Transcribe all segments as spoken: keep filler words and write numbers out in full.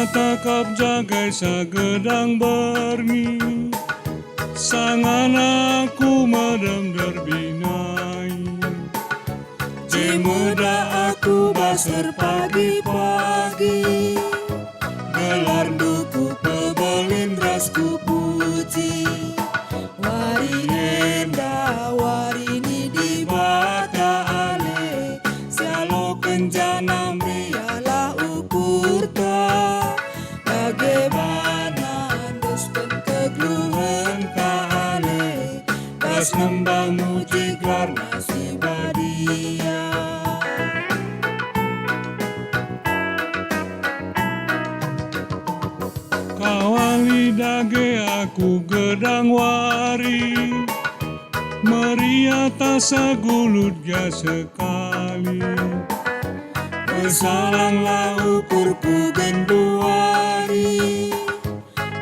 Takap jagai sagedang berngi, sangan aku medem derbinai. Jemeda aku bas erpagi-pagi, gelarndu ku pebelin ras ku puji. Wari enda wari ni Dibata ale, sialoken janam rialah ukurta. Bage bana endesken kegeluhenta ale, bas nembah muji gelarNa si badia. Kawali dage aku gedang wari, meriah tah sagulut gia sekali. Pesalanglah ukurku genduari,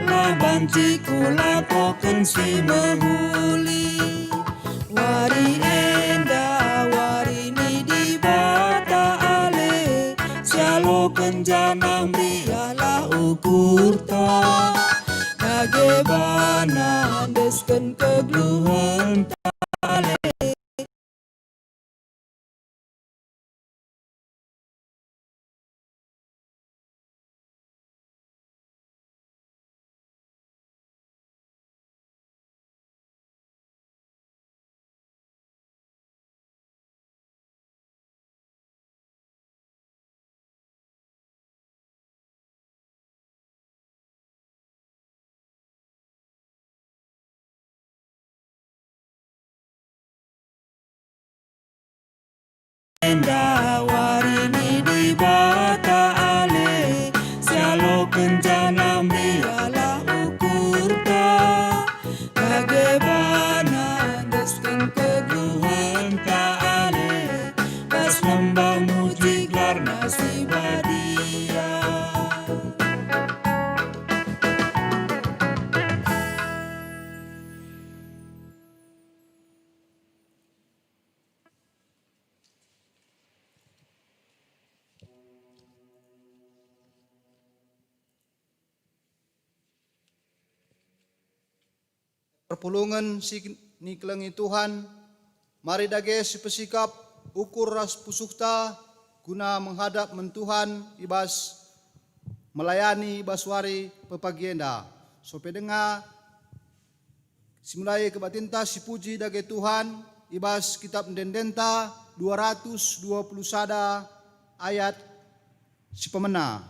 la banci kulakoken si mehuli. Wari enda wari ni Dibata ale, sialoken janam rialah ukurta. Bage bana endesken kegeluhenta ale. Enda wari ni Dibata ale, sialoken janam rialah ukurta. Bage bana endesken kegeluhenta ale, bas nembah muji gelarNa si badia. Perpulungen si nikelengi Tuhan, mari dage sipesikap ukur ras pusuhta guna menghadap man Tuhan i bas melayani i bas wari pepagi enda. Sope denga si mulai kebaktinta sipuji dage Tuhan i bas Kitap Ende-endenta dua ratus dua puluh sada ayat si pemena.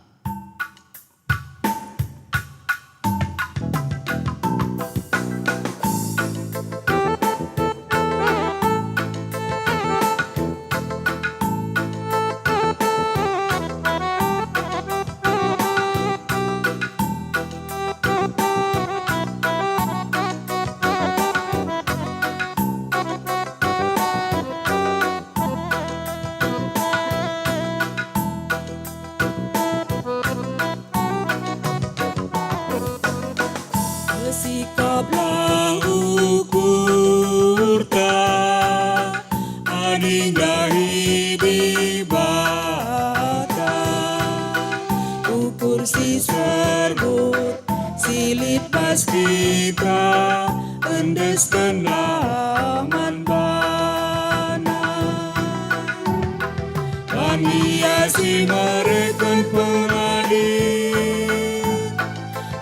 Sikaplah ukurta, ading dahi Dibata, ukur si serbut, si lit bas kita, endeskenlah man baNa. Kan Ia si mereken pengadil,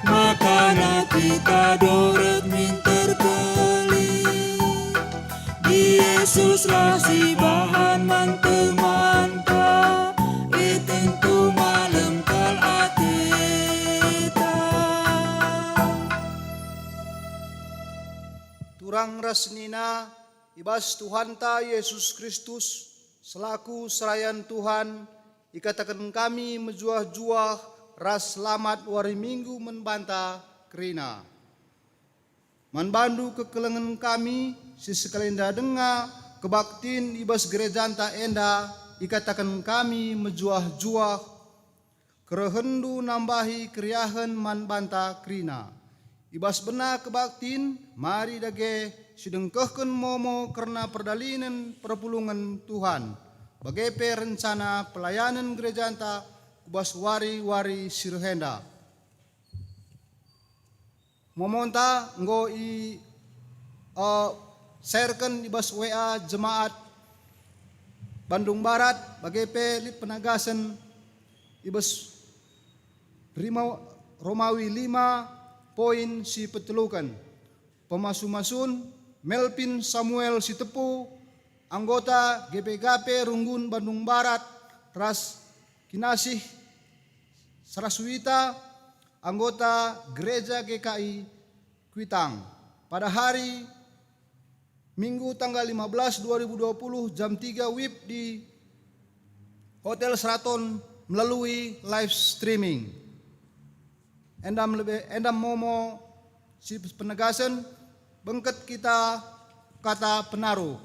makana kita dorek min terkelin. Yesuslah si bahan man temanta, e tentu malem kal ateta. Turang ras senina, i bas Tuhanta Jesus Kristus, selaku serayan Tuhan, ikataken kami mejuah-juah ras selamat wari Minggu man banta kerina. Man bandu kekelengen kami si sekalenda denga kebaktin i bas gerejanta enda, ikataken kami mejuah-juah kerehenndu nambahi keriahen man banta kerina. I bas bena kebaktin, mari dage sidengkehken momo kerna perdalinen perpulungen Tuhan, bage pe rencana pelayanen gerejanta bas wari-wari si reh enda. Momonta enggo i, eh, sharekan i bas W A Jemaat Bandung Barat, bage pe lit penagasen i bas rima-, Romawi lima poin si peteluken. Pemasu-masun Melvin Samuel Sitepu, anggota G P K P Runggun Bandung Barat, ras Kinasih Saraswita, anggota Gereja G K I Kuitang, pada hari Minggu tanggal lima belas dua ribu dua puluh jam tiga wib di Hotel Sheraton melalui live streaming. Enda lebe, enda momo si penegasen, bengket kita kata penaruh.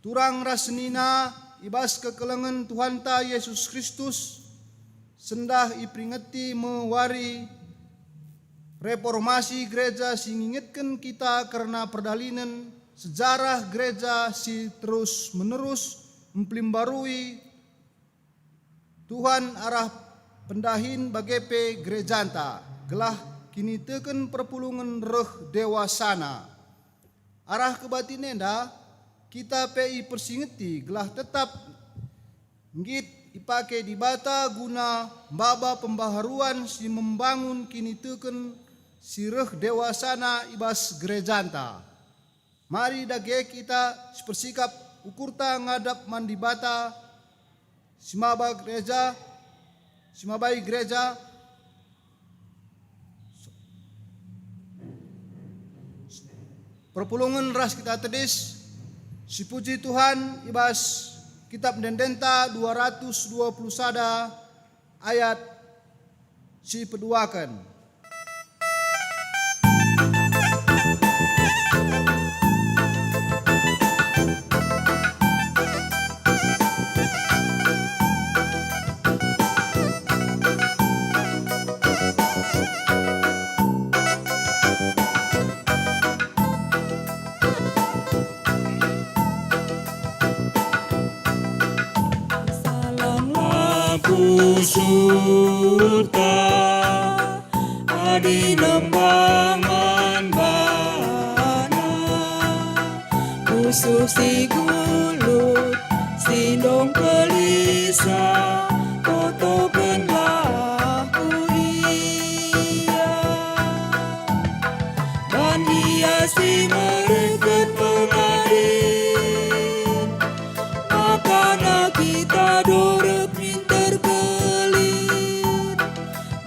Turang ras senina i bas kekelengen Tuhanta Yesus Kristus, sendah iperingeti me wari reformasi gereja si ngingetken kita kerna perdalinen sejarah gereja si terus-menerus mpelimbarui Tuhan arah pendahin bage pe gerejanta, gelah kiniteken perpulungen reh dewasana. Arah kebaktin enda, kita pe ipersingeti gelah tetap nggit ipake Dibata guna maba pembaharuan si membangun kiniteken si reh dewasana i bas gerejanta. Mari dage kita sipersikap ukurta ngadap man Dibata, si maba gereja, si mabai gereja, perpulungen ras kita tedis, sipuji Tuhan i bas Kitap Ende-endenta dua ratus dua puluh sada ayat si peduaken. Salam laku surga, adi nembang man bana. Pusuh si gulut, si ndong kelisa, totokenlah ku ia. Ban ia si mereken pengadin, makana kita dorep minter kelin.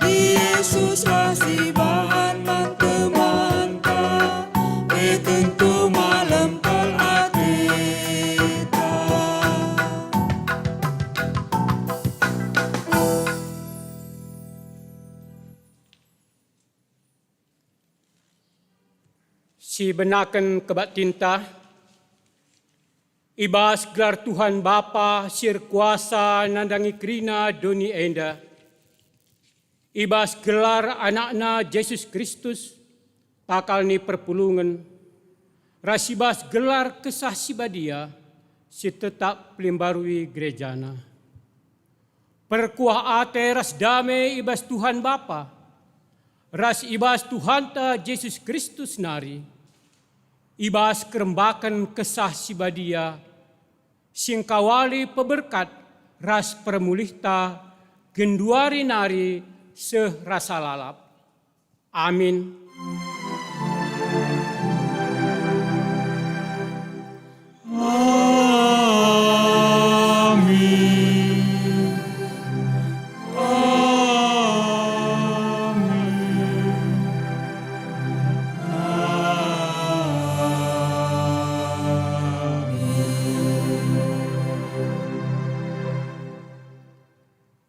Di Yesuslah sibahan man temanta, e tentu malem kal ateta. Sibenaken kebaktinta, i bas gelar Tuhan Bapa si erkuasa nandangi kerina doni enda, i bas gelar AnakNa Jesus Kristus, pakal ni perpulungen, ras i bas gelar Kesah Si Badia si tetap pelimbarui gerejana. Perkuah ate ras dame i bas Tuhan Bapa, ras i bas Tuhanta Jesus Kristus nari, i bas kerembaken Kesah Si Badia, si engkawali peberkat ras permulihta genduari nari seh rasa lalap. Amin. Amin. Amin.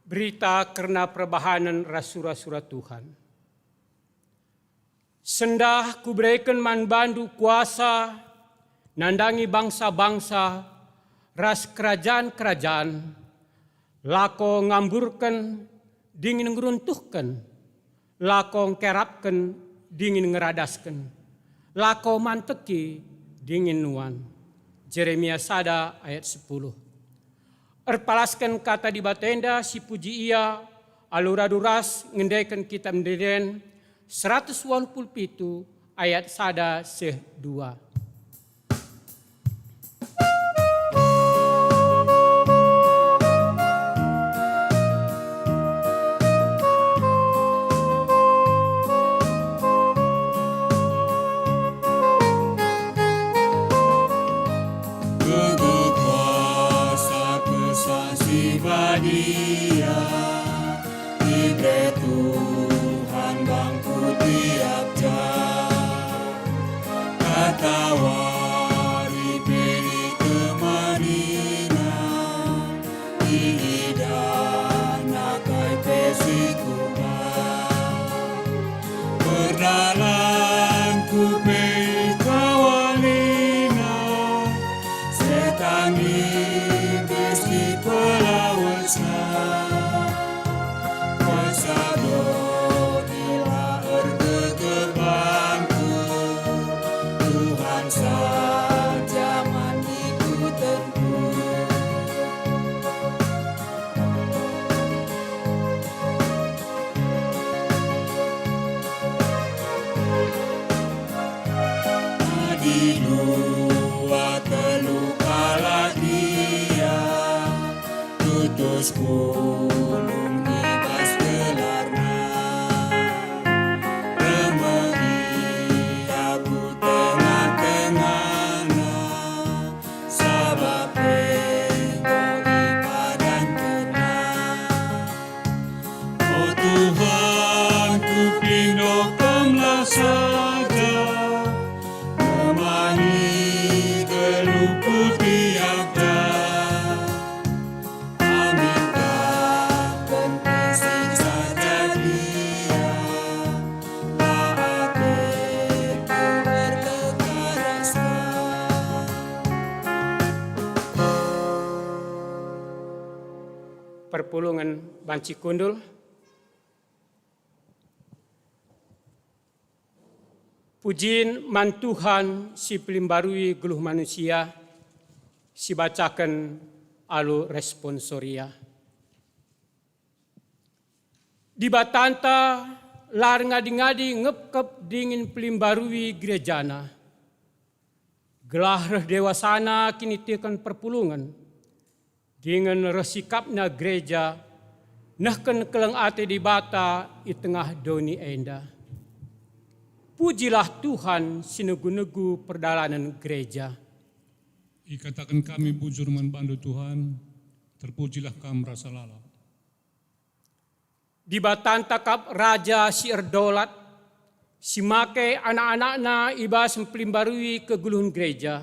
Berita kerna perbahanen ras sura-sura Tuhan. Sendah kubereken man bandu kuasa nandangi bangsa-bangsa ras kerajan-kerajan, lako ngamburken dingen ngeruntuhken, lako ngkerapken dingen ngeradasken, lako manteki dingen nuan. Jeremia sada ayat sepuluh. Erpalasken kata Dibata enda sipuji ia alu radu ras ngendeken Kitap Ende-enden seratus waluh puluh pitu ayat sada seh dua. Bage kuasa Kesah Si Badia, iberre Tuhan bangku tiap ja. Katawari pe itemanina, iidahna kai pe si kuga. Perdalanku pe ikawalina, setan ibis ipelawesna. Kuasa dohot la ergeger bangku, Tuhan saja man ikutkenku. Adi dua telu kalak ia, tutus pulung i bas gelarna. Reh me ia ku tengah-tengahna, sabap enggo ipadankenna. O Tuhan, kupindo Kamlah saja, nemani geluhku tiap ja. Amin, takkan pesik saja dia, la ateku erlega ras Kam. Perpulungen banci kundul. Pujin man Tuhan si pelimbarui geluh manusia, sibacaken alu responsoria. Dibatanta la erngadi-ngadi ngepkep dingen pelimbarui gerejana. Gelah reh dewasana kiniteken perpulungen, dingen reh sikapna gereja, nehken keleng ate Dibata i tengah doni enda. Pujilah Tuhan si negu-negu perdalanen gereja. Ikataken kami bujur man bandu, Tuhan, terpujilah Kam rasa lalap. Dibatanta kap Raja si erdolat, si make anak-anakna i bas mpelimbarui kegeluhen gereja.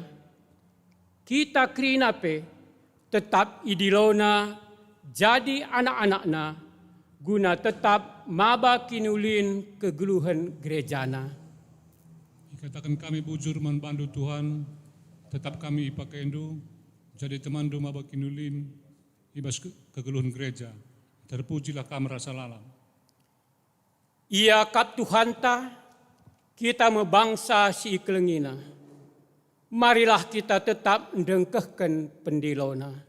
Kita kerina pe tetap idilona jadi anak-anakna, guna tetap maba kinulin kegeluhen gerejana. Ikataken kami bujur man bandu, Tuhan, tetap kami ipakendu jadi temanndu maba kinulin i bas ke-, kegeluhen gereja. Terpujilah Kam rasa lalap. Ia kap Tuhanta, kita me bangsa si ikelengiNa. Marilah kita tetap ndengkehken pendiloNa.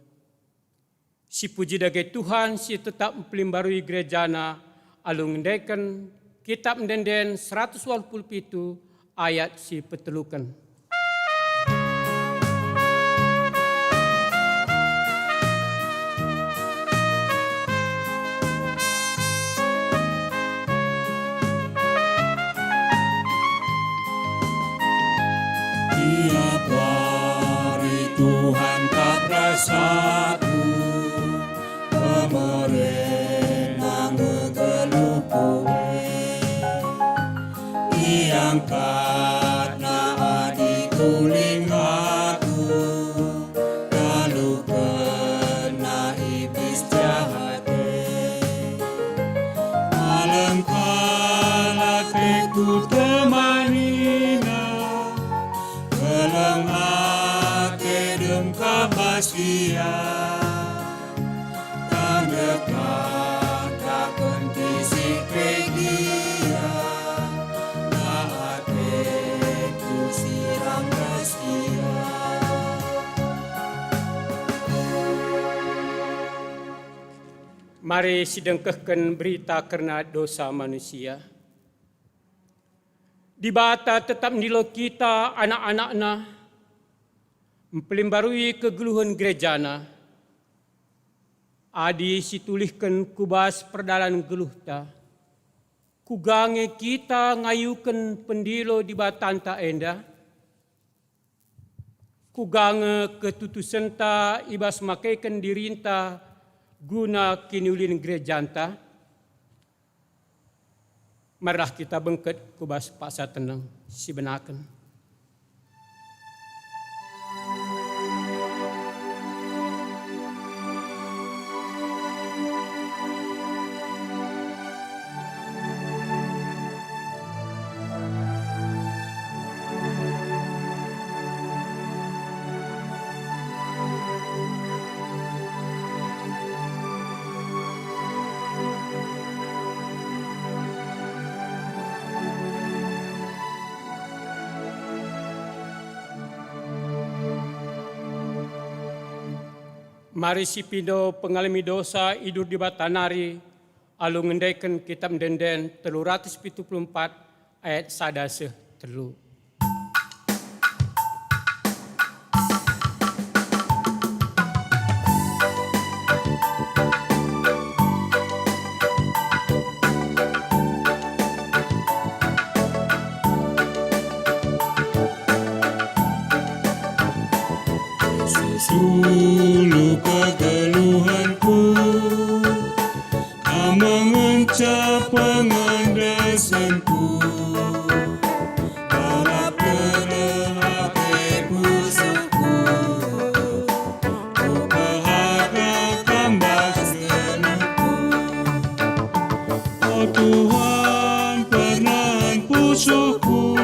Sipuji dage Tuhan si tetap mpelimbarui gerejana alu ngendeken Kitap Ende-enden seratus waluh puluh pitu ayat si peteluken. Tiap wari Tuhan kap ras aku, pemereNa nge geluhku e. IangkatNa adi tuling aku, talukenNa iblis jahat e. Malem kalak pe kutemaniNa, keleng ate dem kap bas Ia. Tandek kataken bisik pe gia, la ateku sirang ras Ia. Mari sidengkehken berita kerna dosa manusia. Dibata tetap ndilo kita anak-anakNa, mpelimbarui kegeluhen gerejana. Adi situlihken ku bas perdalan geluhta, kuga nge kita ngayuken pendilo Dibatanta enda? Kuga nge ketutusenta i bas makeken dirinta guna kiniulin gerejanta? Marilah kita bengket ku bas paksa teneng sibenaken. Mari sipindo pengalemi dosa idur Dibata nari, alu ngendeken Kitap Ende-enden telu ratus pitu puluh empat ayat sada seh telu. Susulu kegeluhenku, Kam ngenca pengendesenku, bala keleng ate pusuhku, kupehaga Kam bas geluhku. O Tuhan, pernahen pusuhku,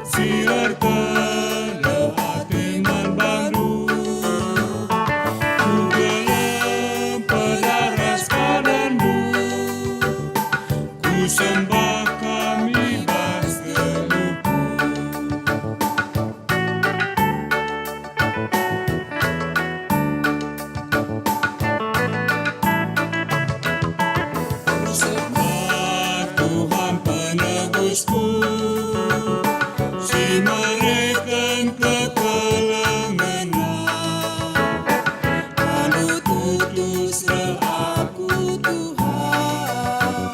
si erkeleng ate man bandu. Kugeleng pedaras padanNdu, kusembah Kam i bas geluhku. Sembah Tuhan penebusku, si mereken kekelengenNa. Alu tutus reh aku, Tuhan,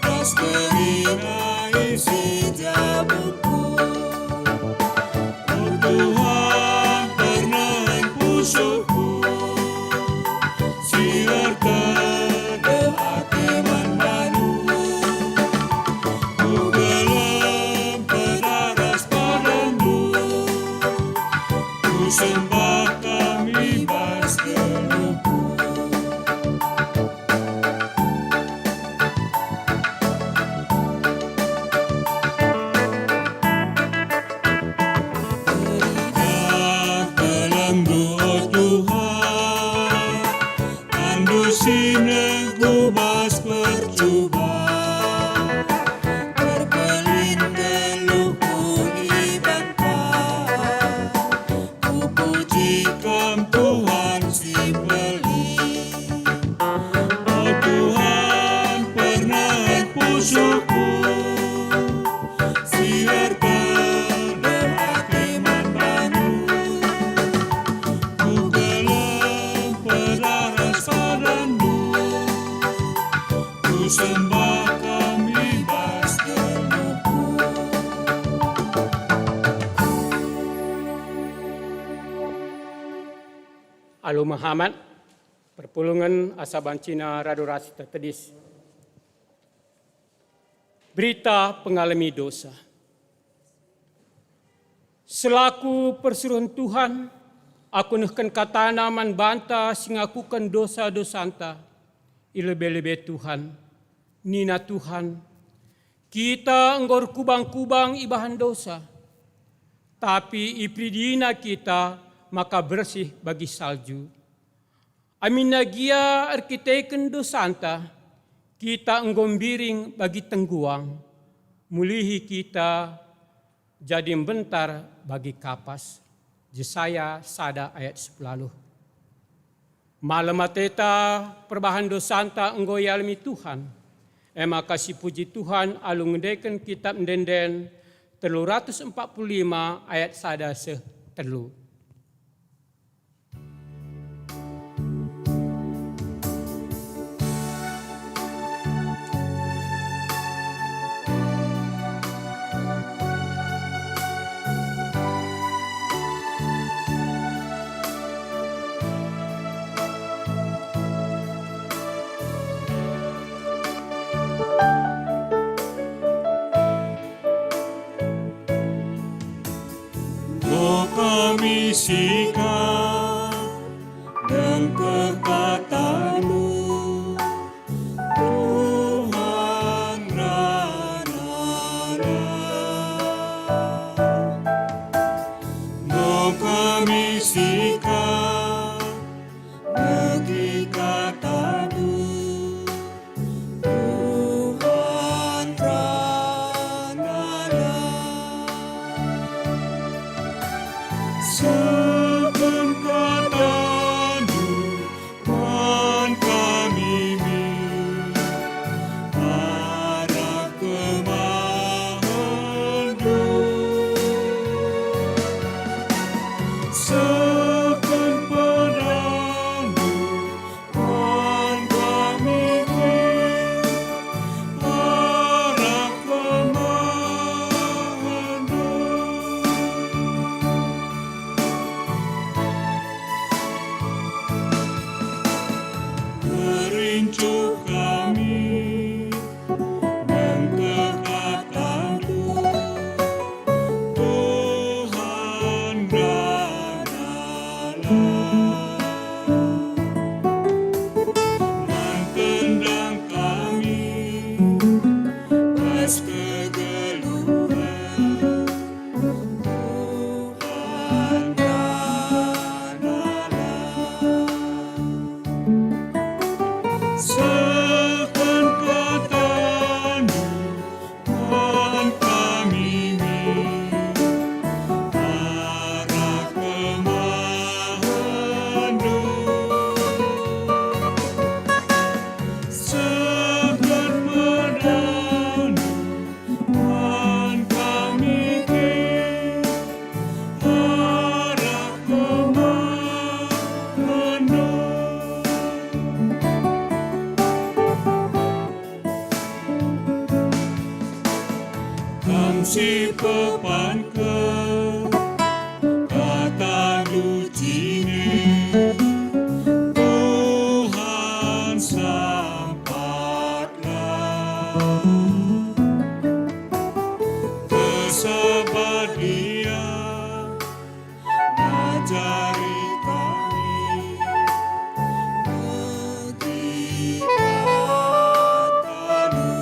ras kerina isi jabungku. O Tuhan, pernahen pusuhku, si erkeleng ate man bandu. Kugeleng pedaras padanNdu, kusembah Kam i bas geluhku. Teridah kelengNdu, o Tuhan, tandu si nengku bas percuban. Terpelin geluhku i banta, kupuji Kam, Tuhan si mbelin. O Tuhan, pernahen pusuhku, si erkeleng ate man bandu. Kugeleng pedaras padanNdu, kusembah Kam i bas geluhku. Alu mehamat, perpulungen asa bancina radu ras tedis. Berita pengalemi dosa. Selaku persuruhen Tuhan, aku nehken katana man banta si ngakuken dosa-dosanta i lebe-lebe Tuhan. Nina Tuhan, "Kita enggo erkubang-kubang ibahan dosa, tapi iperidina kita maka bersih bagi salju." Aminna gia erkiteken dosanta, kita enggo mbiring bagi tengguang, mulihi kita jadi mbentar bagi kapas. Jesaya sada ayat sepuluh. Malem ateta, perbahan dosanta enggo ialemi Tuhan. E maka sipuji Tuhan alu ngendeken kitap ende-enden telu ratus empat puluh lima ayat sada seh telu. Enggo kami sikap, nengkeh kataNdu, Tuhan Raja Allah. Enggo kami sikap, nengkeh kataNdu, Tuhan Raja Allah. Sehken kataNdu man kami min, arah kemahenNdu. Sehken pedanNdu man kami kin, arah kemahenNdu. Ngerincuh kami, nengkeh kataNdu, Tuhan Raja Allah. Nengkendang kami bas kegeluhen, Tuhan Raja Allah. Sehken kataNdu man kami min, arah kemahenNdu. Sehken pedanNdu man kami kin, arah kemahenNdu. Kam si pepanken kataNdu jine, Tuhan, sampatlah. Kesah Badia ngajari kami megi kataNdu.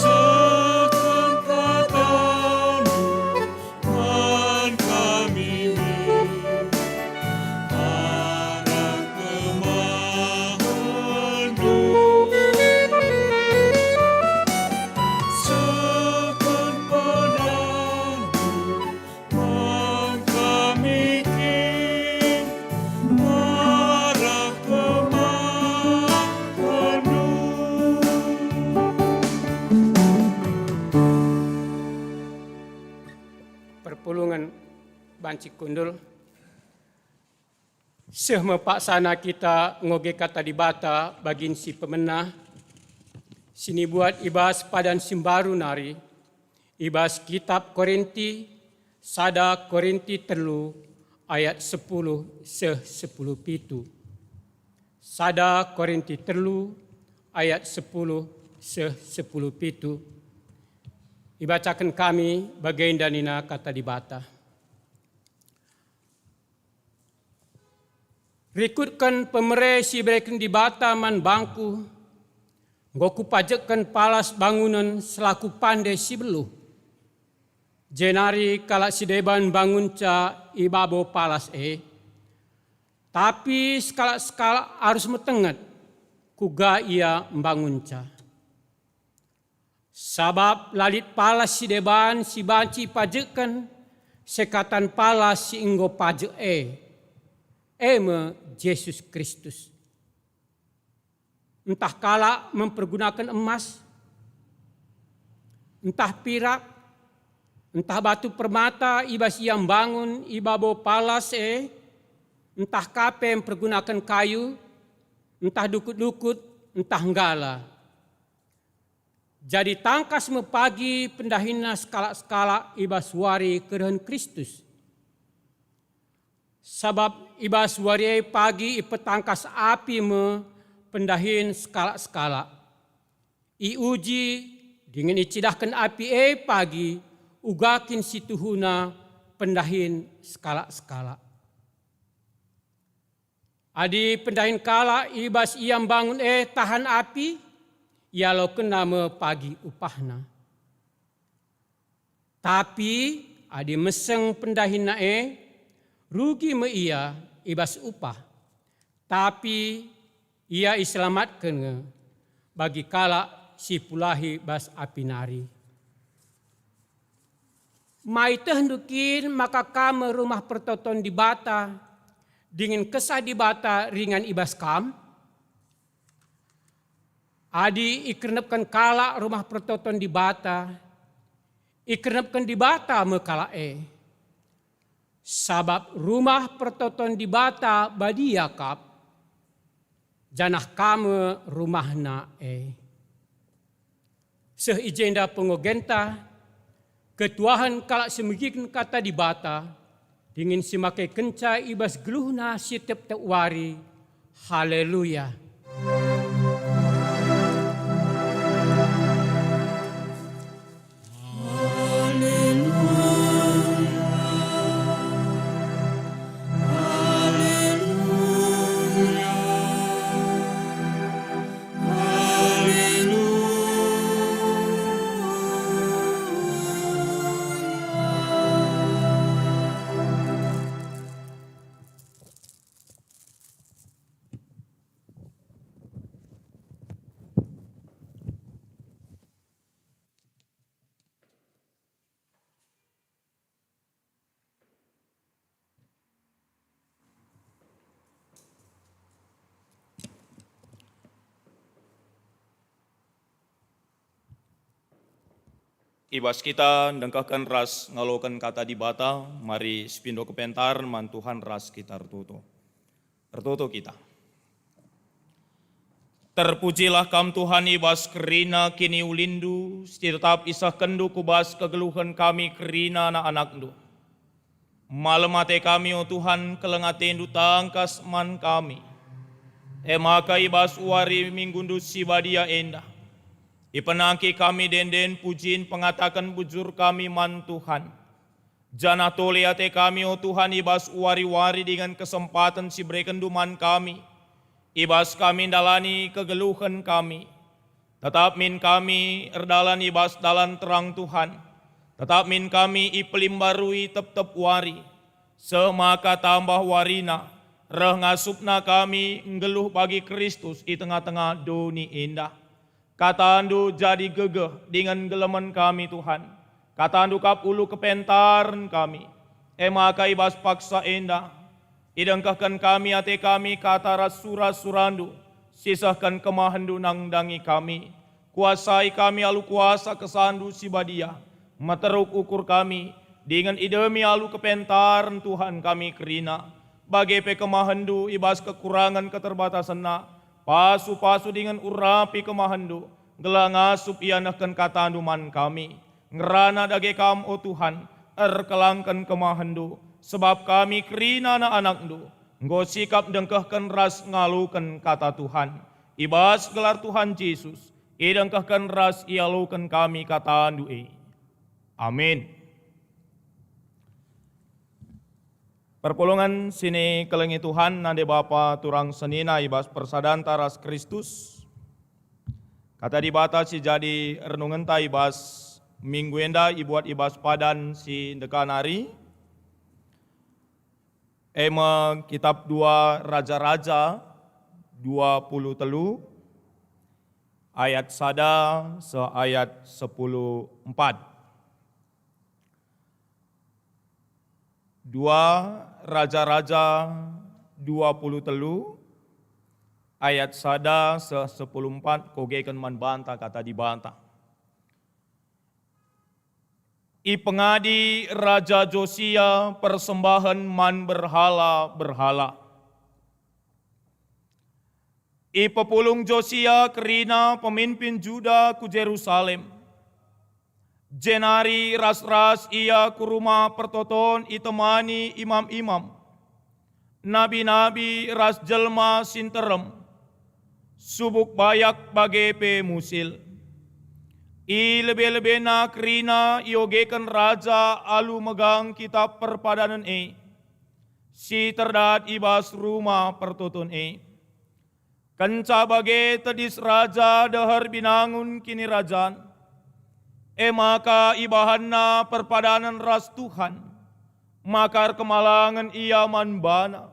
Sehken kataNdu man kami min, arah kemahenNdu. Sehken pedanNdu man kami kin, arah kemahenNdu. Perpulungen banci kundul. Seh me paksana kita ngoge Kata Dibata bagin si pemena, si nibuat i bas padan si mbaru nari, i bas Kitap Korinti, sada Korinti telu ayat sepuluh seh sepuluh pitu. Sada Korinti telu ayat sepuluh seh sepuluh pitu. Ibacaken kami bagenda nina Kata Dibata. Rikutken pemere si ibereken Dibata man bangku, enggo kupajekken palas bangunen selaku pande si beluh. Jenari kalak si deban mbangunca i babo palas e. Tapi sekalak-sekalak arus metenget kuga ia mbangunca. Sabap la lit palas si deban si banci ipajekken sekatan palas si enggo pajek e. e me Jesus Kristus. Ntah kalak mempergunaken emas, ntah pirak, ntah batu permata i bas ia mbangun i babo palas e, ntah ka pe mpergunaken kayu, ntah dukut-dukut, ntah nggala. Jadi tangkas me pagi pendahinna sekalak-sekalak i bas wari kerehen Kristus. Sabap i bas wari e pagi ipetangkas api me pendahin sekalak-sekalak. Iuji dingen icidahken api e pagi uga kin situhuna pendahin sekalak-sekalak. Adi pendahin kalak i bas ia mbangun e tahan api, ialokenna me pagi upahna. Tapi adi meseng pendahinna e, rugi me ia i bas upah, tapi ia iselamatken nge bagi kalak si pulahi bas api nari. Maitehndu kin maka kam me rumah pertoton Dibata, dingen Kesah Dibata ringan i bas kam? Adi ikernepken kalak rumah pertoton Dibata, ikernepken Dibata me kalak e. Sabap rumah pertoton Dibata badia kap, janah kam me rumahna e. Seh i jenda pengogenta, ketuahen kalak si megiken Kata Dibata, dingen si makekenca i bas geluhna si tep-tep wari. Haleluya! I bas kita ndengkehken ras ngaloken Kata Dibata, mari sipindo kepentaren man Tuhan ras kita ertoto. Ertoto kita. Terpujilah Kam, Tuhan, i bas kerina kiniulinndu, si tetap isehkenndu ku bas kegeluhen kami kerina anak-anakndu. Malem ate kami, o Tuhan, keleng atendu tangkas man kami. E maka i bas wari Minggundu si badia enda, ipenangki kami ende-enden pujin pengataken bujur kami man Tuhan. Janah tole ate kami, o Tuhan, i bas wari-wari dingen kesempaten si berekenndu man kami, i bas kami ndalani kegeluhen kami. Tetap min kami erdalan i bas dalan terang Tuhan. Tetap min kami ipelimbarui tep-tep wari, seh maka tambah warina, reh ngasupna kami nggeluh bagi Kristus i tengah-tengah doni enda. KataNdu jadi gegeh dingen ngelemen kami, Tuhan. KataNdu kap ulu kepentaren kami. E maka i bas paksa enda, idengkehken kami ate kami kata ras sura-suraNdu, sisehken kemahenNdu nandangi kami. Kuasai kami alu kuasa kesanNdu si badia, meteruk ukur kami, dingen idemi alu kepentaren Tuhan kami kerina. Bage pe kemahenNdu i bas kekurangen keterbatasenna, pasu-pasu dingen urapi kemahenNdu, gelah ngasup ianehken kataNdu man kami. Ngerana dage Kam, o Tuhan, erkelangken kemahenNdu, sebab kami kerina anak-anakNdu, enggo sikap ndengkehken ras ngaloken kata Tuhan. I bas gelar Tuhan Jesus, idengkehken ras ialoken kami kataNdu e. Amin. Perpulungen si nikelengi Tuhan, nande bapa turang senina i bas persadanta ras Kristus. Kata Dibata si jadi renungenta i bas minggu enda ibuat i bas padan si ndeka nari, e me Kitap dua Raja-raja dua puluh telu ayat sada seh ayat sepuluh empat. Dua Raja-raja dua puluh telu ayat sada seh sepuluh empat, kogeken man banta Kata Dibata. Ipengadi Raja Josia persembahen man berhala-berhala. Ipepulung Josia kerina pemimpin Juda ku Jerusalem. Jenari ras-ras ia ku Rumah Pertoton itemani imam-imam, nabi-nabi ras jelma si nterem, subuk bayak bage pe musil. I lebe-lebena kerina iogeken raja alu megang Kitap Perpadanen e, si terdat i bas Rumah Pertoton e. Kenca bage tedis raja deher binangun kinirajan, e maka ibahanna perpadanen ras Tuhan, maka erkemalangen ia man bana.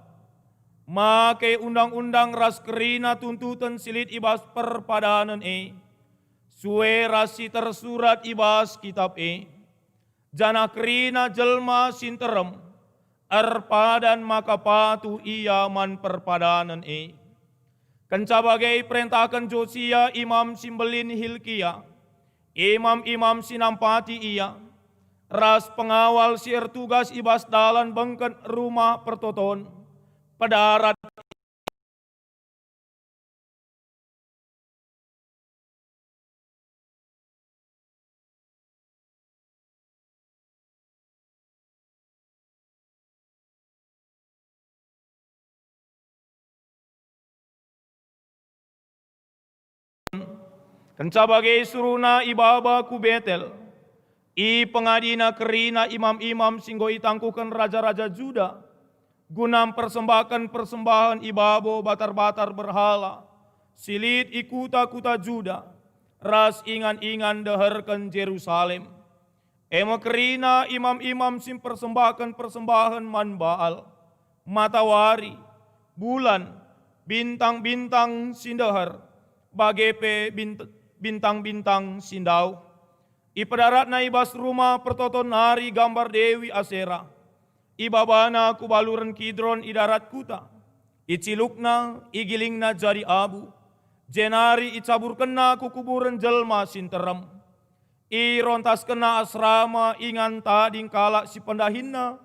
Make undang-undang ras kerina tuntuten si lit i bas perpadanen e, sue ras si tersurat i bas kitap e. Janah kerina jelma si nterem erpadan maka patuh ia man perpadanen e. Kenca bage iperentahken Josia imam si mbelin Hilkia, imam-imam si nampati ia, ras pengawal si ertugas i bas dalan bengket Rumah Pertoton, pedarat Kenca bage isuruhna ibaba ku Betel, ipengadina kerina imam-imam si enggo itangkuhken raja-raja Juda, guna mpersembahken persembahen i babo batar-batar berhala si lit i kuta-kuta Juda ras ingan-ingan ndeherken Jerusalem. E me kerina imam-imam si mpersembahken persembahen man Baal, matawari, bulan, bintang-bintang si ndeher, bage pe bint-, bintang-bintang si ndauh. Ipedaratna i bas Rumah Pertoton nari gambar Dewi Asera. Ibabana ku baluren Kidron i darat kuta. Icilukna, igilingna jadi abu, jenari icaburkenna ku kuburen jelma si nterem. Irontaskenna asrama ingan tading kalak si pendahinna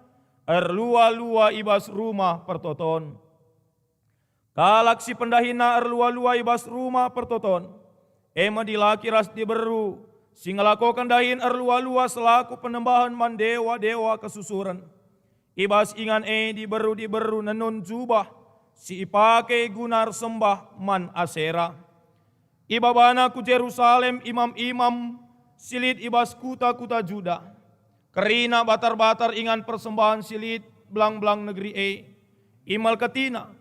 erlua-lua i bas Rumah Pertoton. Kalak si pendahinna erlua-lua i bas Rumah Pertoton, e me dilaki ras diberu si ngelakoken dahin erlua-lua selaku penembahen man dewa-dewa kesusuren. I bas ingan e diberu-diberu nenun jubah si ipake guna ersembah man Asera. Ibabana ku Jerusalem imam-imam si lit i bas kuta-kuta Juda, kerina batar-batar ingan persembahen si lit belang-belang negeri e. Imelketina,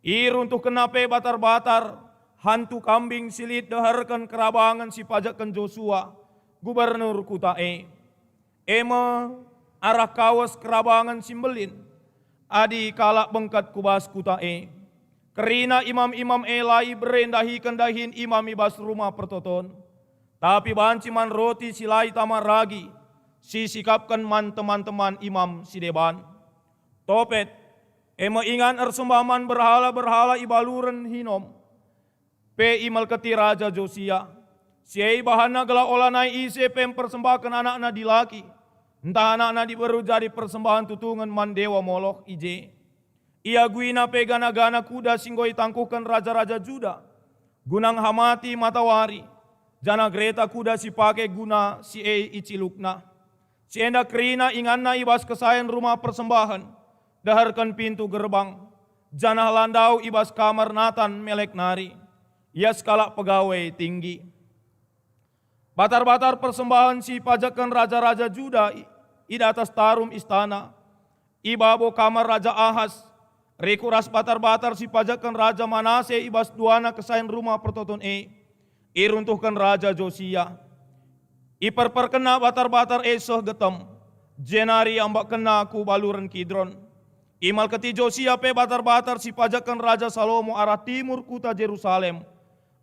iruntuhkenna pe batar-batar hantu kambing si lit deherken kerabangen si pajekken Josua, gubernur kuta e. E me arah kawes kerabangen si mbelin, adi kalak bengket ku bas kuta e. Kerina imam-imam e la ibere ndahiken dahin imam i bas Rumah Pertoton, tapi banci man roti si la itama ragi, si sikapken man teman-teman imam si deban. Topet, e me ingan ersembah man berhala-berhala i baluren Hinom, pe imelketi Raja Josia. Si e ibahanna gelah olanai ise pe mpersembahken anakna dilaki ntah anakna diberu jadi persembahen tutungen man dewa Moloh i je. Iaguina pe gana-gana kuda si enggo itangkuhken raja-raja Juda, guna ngehamati matawari, janah gereta kuda si pake guna si e icilukna. Si enda kerina inganna i bas kesahen rumah persembahen, deherken pintu gerbang, janah la ndauh i bas kamar Natan melek nari, ia sekalak pegawai tinggi. Batar-batar persembahen si ipajekken raja-raja Juda i, i datas tarum istana, i babo kamar Raja Ahas, rikut ras batar-batar si ipajekken Raja Manase i bas duana kesahen rumah pertoton e, iruntuhken Raja Josia. Iperperkenna batar-batar e seh getem, jenari iambakkenna ku baluren Kidron. Imalketi Josia pe batar-batar si ipajekken Raja Salomo arah timur kuta Jerusalem,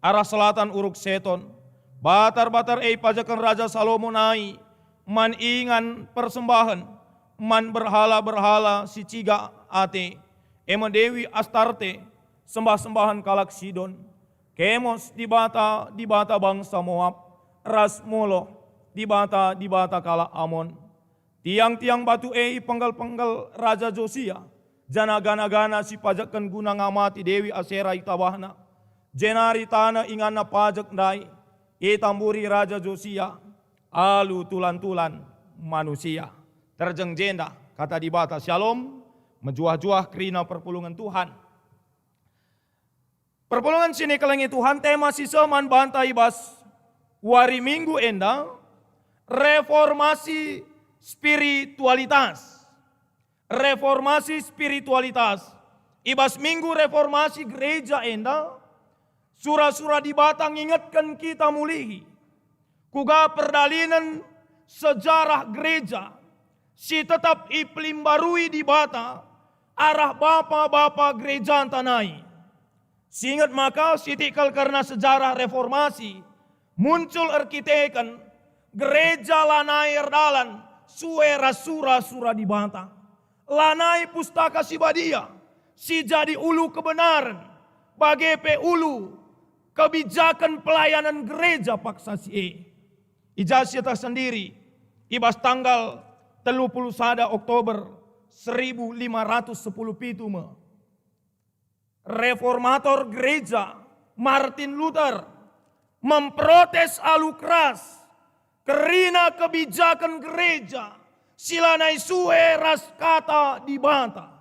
arah selatan Uruk Seton. Batar-batar e ipajekken Raja Salomo nai man ingan persembahen, man berhala-berhala si ciga ate, e me Dewi Astarte, sembah-sembahen kalak Sidon, Kemos, dibata-dibata bangsa Moab, ras Moloh, dibata-dibata kalak Amon. Tiang-tiang batu e ipenggal-penggal Raja Josia, janah gana-gana si pajekken guna ngamati Dewi Asera itabahna, jenari taneh inganna pajek ndai itamburi Raja Josia alu tulan-tulan manusia. Terjeng jenda kata Dibata, Syalom, mejuah-juah kerina perpulungen Tuhan. Perpulungen si nikelengi Tuhan, tema si seh man banta i bas wari Minggu enda, reformasi spiritualitas. Reformasi spiritualitas. I bas Minggu Reformasi gereja enda, sura-sura Dibata ngingetken kita mulihi kuga perdalinen sejarah gereja si tetap ipelimbarui Dibata arah bapa-bapa gerejanta nai. Singet maka sitik kal kerna sejarah reformasi, muncul erkiteken gereja lanai erdalan sue ras sura-sura Dibata. Lanai Pustaka Si Badia si jadi ulu kebenaren, bage pe ulu kebijaken pelayanan gereja paksa si e. I ja sieteh sendiri, i bas tanggal telu puluh sada Oktober seribu lima ratus sepuluh pitu me, reformator gereja Martin Luther memprotes alu keras kerina kebijaken gereja si lanai sue ras Kata Dibata,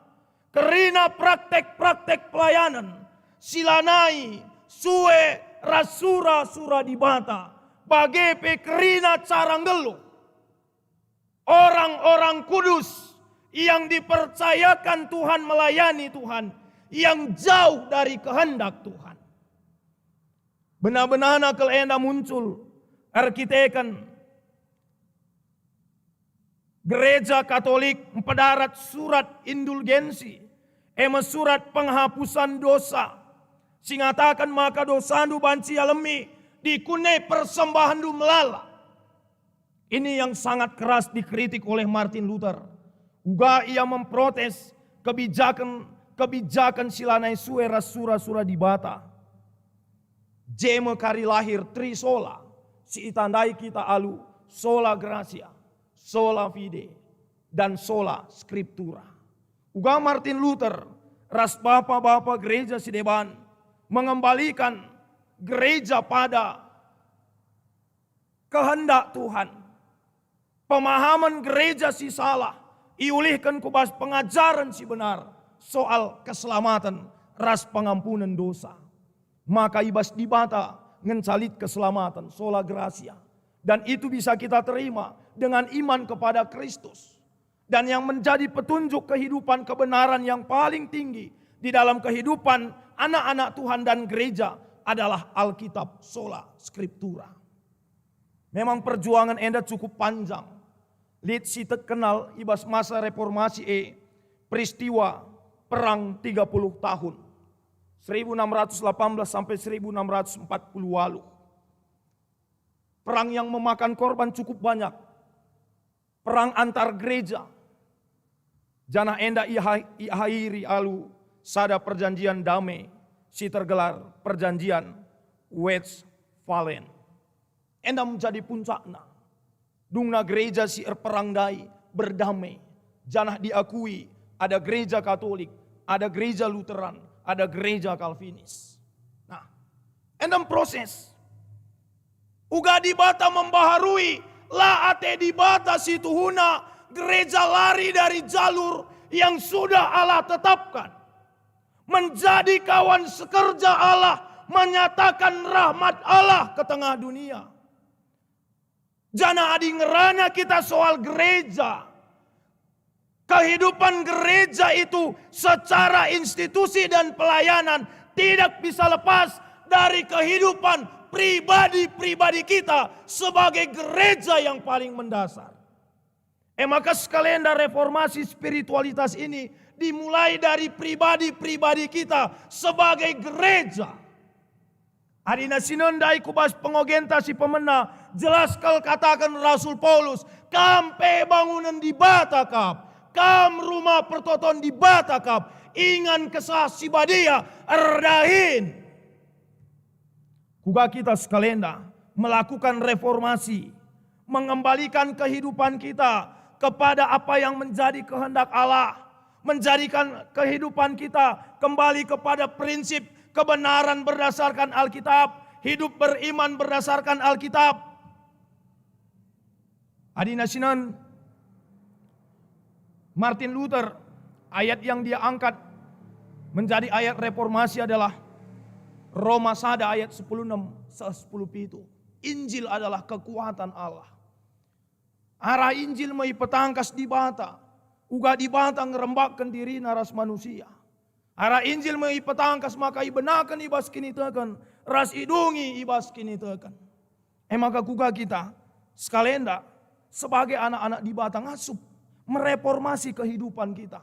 kerina praktek-praktek pelayanan si lanai sue ras sura-sura Dibata, bage pe kerina cara nggeluh orang-orang kudus yang dipercayakan Tuhan melayani Tuhan yang jauh dari kehendak Tuhan. Bena-benana kal enda muncul erkiteken Gereja Katolik mpedarat surat indulgensi, e me surat penghapusan dosa, si ngataken maka dosandu banci ialemi dikune persembahenndu melala. Ini yang sangat keras dikritik oleh Martin Luther. Uga ia memprotes kebijaken-kebijaken si lanai sue ras sura-sura Dibata. Je me kari lahir Trisola si itandai kita alu sola gratia, sola fide, dan sola scriptura. Uga Martin Luther ras bapa-bapa gereja si deban mengembalikan gereja pada kehendak Tuhan. Pemahaman gereja si salah iulihken ku bas pengajaren si benar soal keselamaten ras pengampunen dosa. Maka i bas Dibata ngenca lit keselamaten, sola gratia. Dan itu bisa kita terima dengan iman kepada Kristus. Dan yang menjadi petunjuk kehidupan kebenaran yang paling tinggi di dalam kehidupan anak-anak Tuhan dan gereja adalah Alkitab, sola scriptura. Memang perjuangan enda cukup panjang. Lit si terkenal i bas masa reformasi e, peristiwa Perang tiga puluh tahun, seribu enam ratus delapan belas sampai seribu enam ratus empat puluh waluh. Perang yang memakan korban cukup banyak. Perang antar gereja. Janah enda iha-, iakhiri alu sada perjanjian dame si tergelar Perjanjian Westphalen. Enda menjadi puncakna. Dungna gereja si erperang ndai berdame, janah diakui ada gereja Katolik, ada gereja Lutheran, ada gereja Calvinis. Nah, enda proses. Uga Dibata membaharui, la ate Dibata si tuhuna gereja lari dari jalur yang sudah Allah tetapkan. Menjadi kawan sekerja Allah, menyatakan rahmat Allah ke tengah dunia. Janah adi ngerana kita soal gereja, kehidupan gereja itu secara institusi dan pelayanan tidak bisa lepas dari kehidupan pribadi-pribadi kita sebagai gereja yang paling mendasar. E maka, sekalenda reformasi spiritualitas ini dimulai dari pribadi-pribadi kita sebagai gereja. Adina si nendai ku bas pengogenta si pemena, jelas kal kataken Rasul Paulus, "Kam pe bangunen Dibata kap, kam rumah pertoton Dibata kap." ingan Kesah Si Badia erdahin. Kuga kita sekalenda melakukan reformasi, mengembalikan kehidupan kita kepada apa yang menjadi kehendak Allah, menjadikan kehidupan kita kembali kepada prinsip kebenaran berdasarkan Alkitab, hidup beriman berdasarkan Alkitab. Adina sinen, Martin Luther, ayat yang dia angkat menjadi ayat reformasi adalah Roma sada ayat sepuluh enam seh sepuluh pitu. Injil adalah kekuatan Allah. Arah Injil me ipetangkas Dibata, uga Dibata ngerembakken diriNa ras manusia. Arah Injil me ipetangkas maka ibenaken i bas kiniteken ras idungi i bas kiniteken. E maka kuga kita sekalenda sebagai anak-anak Dibata ngasup mereformasi kehidupan kita?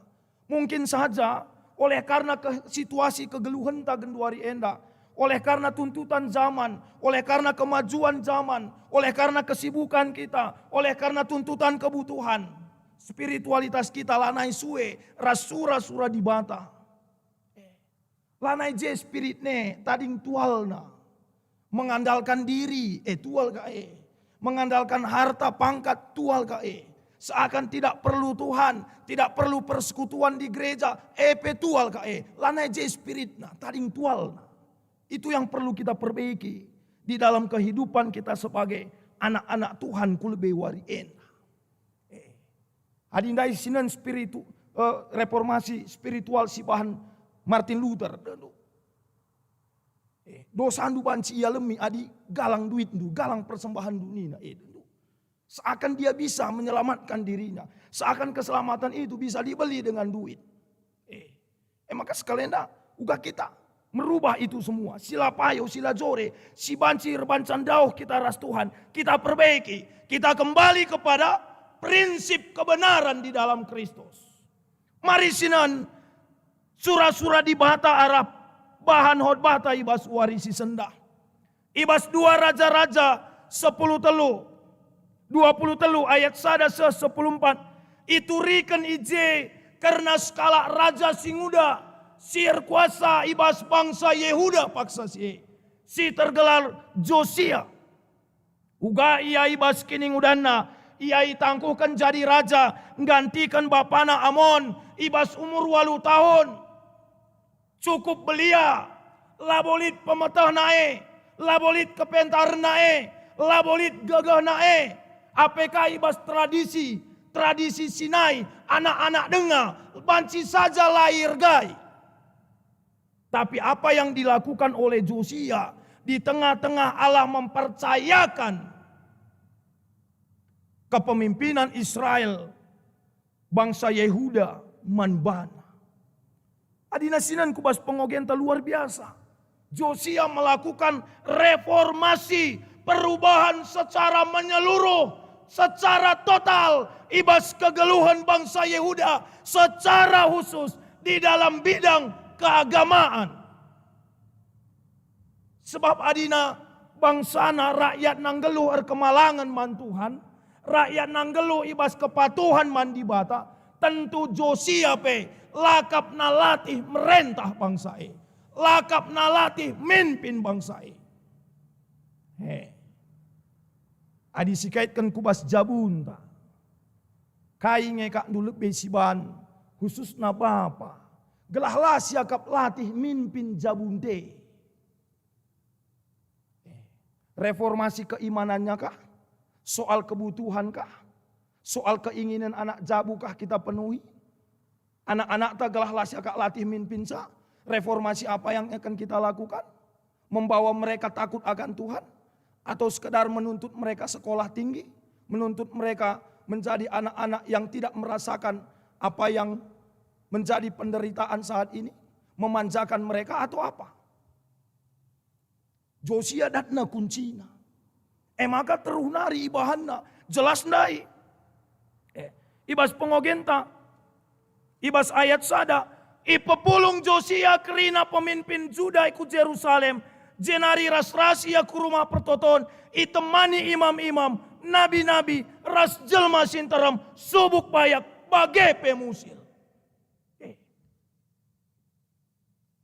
Mungkin saja oleh karena ke-, situasi kegeluhenta genduari enda, oleh karena tuntutan zaman, oleh karena kemajuan zaman, oleh karena kesibukan kita, oleh karena tuntutan kebutuhan, spiritualitas kita lanai sue ras sura-sura Dibata. Lanai je spiritna tading tualna. Mengandalkan diri, eh, tual ka e. Mengandalkan harta pangkat, tual ka e. Seakan tidak perlu Tuhan, tidak perlu persekutuan di gereja, eh, pe tual ka e. Lanai je spiritna, tading tualna. Itu yang perlu kita perbaiki di dalam kehidupan kita sebagai anak-anak Tuhan ku lebe wari enda. Eh. Adi ndai sinen spiritu, eh, reformasi spiritual si bahan Martin Luther, dendu. Eh, dosandu banci ialemi adi galang duitndu, galang persembahanndu nina, eh, dendu. Seakan dia bisa menyelamatkan dirinya, seakan keselamatan itu bisa dibeli dengan duit. Eh, e maka sekalenda, uga kita merubah itu semua. Sila payo, sila jore, si banci erbahan dauh kita ras Tuhan, kita perbaiki, kita kembali kepada prinsip kebenaran di dalam Kristus. Mari sinen sura-sura Dibata arah bahan khotbahta i bas wari si sendah. I bas dua Raja-Raja sepuluh telu, dua puluh telu ayat sada seh sepuluh empat, ituriken i je kerna sekalak raja si nguda, si erkuasa i bas bangsa Jehuda paksa si e, si tergelar Josia. Uga ia i bas kiningudanna, ia itangkuhken jadi raja nggantiken bapana Amon i bas umur waluh tahun. Cukup belia, labo lit pemetehna e, labo lit kepentarenna e, labo lit gegehna e. Ape ka i bas tradisi, tradisi Sinai, anak-anak denga banci saja la iergai. Tapi apa yang dilakukan oleh Josia di tengah-tengah Allah mempercayakan kepemimpinan Israel, bangsa Yehuda man bana. Adina sinan ku bas pengogenta luar biasa. Josia melakukan reformasi, perubahan secara menyeluruh, secara total i bas kegeluhen bangsa Yehuda, secara khusus di dalam bidang keagamaan. Sebab adina bangsana, rakyatna nggeluh erkemalangen man Tuhan, rakyatna nggeluh i bas kepatuhen man Dibata, tentu Josia pe lakapna latih merentah bangsa e, lakapna latih mimpin bangsa e. He. Adi sikaitken ku bas jabunta, kai nge kakndu lebe siban, khususna bapa, gelah la siakap latih mimpin jabunta e? Reformasi keimanannya kah? Soal kebutuhan kah? Soal keinginan anak jabu kah kita penuhi? Anak-anakta gelah la siakap latih mimpinsa? Reformasi apa yang akan kita lakukan? Membawa mereka takut akan Tuhan? Atau sekedar menuntut mereka sekolah tinggi? Menuntut mereka menjadi anak-anak yang tidak merasakan apa yang menjadi penderitaan saat ini? Memanjakan mereka atau apa? Josia datna kuncina. E maka teruh nari ibahanna, jelas ndai. Eh, i bas pengogenta, i bas ayat sada, ipepulung Josia kerina pemimpin Juda ku Jerusalem, jenari ras-ras ia ku Rumah Pertoton, itemani imam-imam, nabi-nabi, ras jelma si nterem, subuk bayak, bage pe musil. Eh.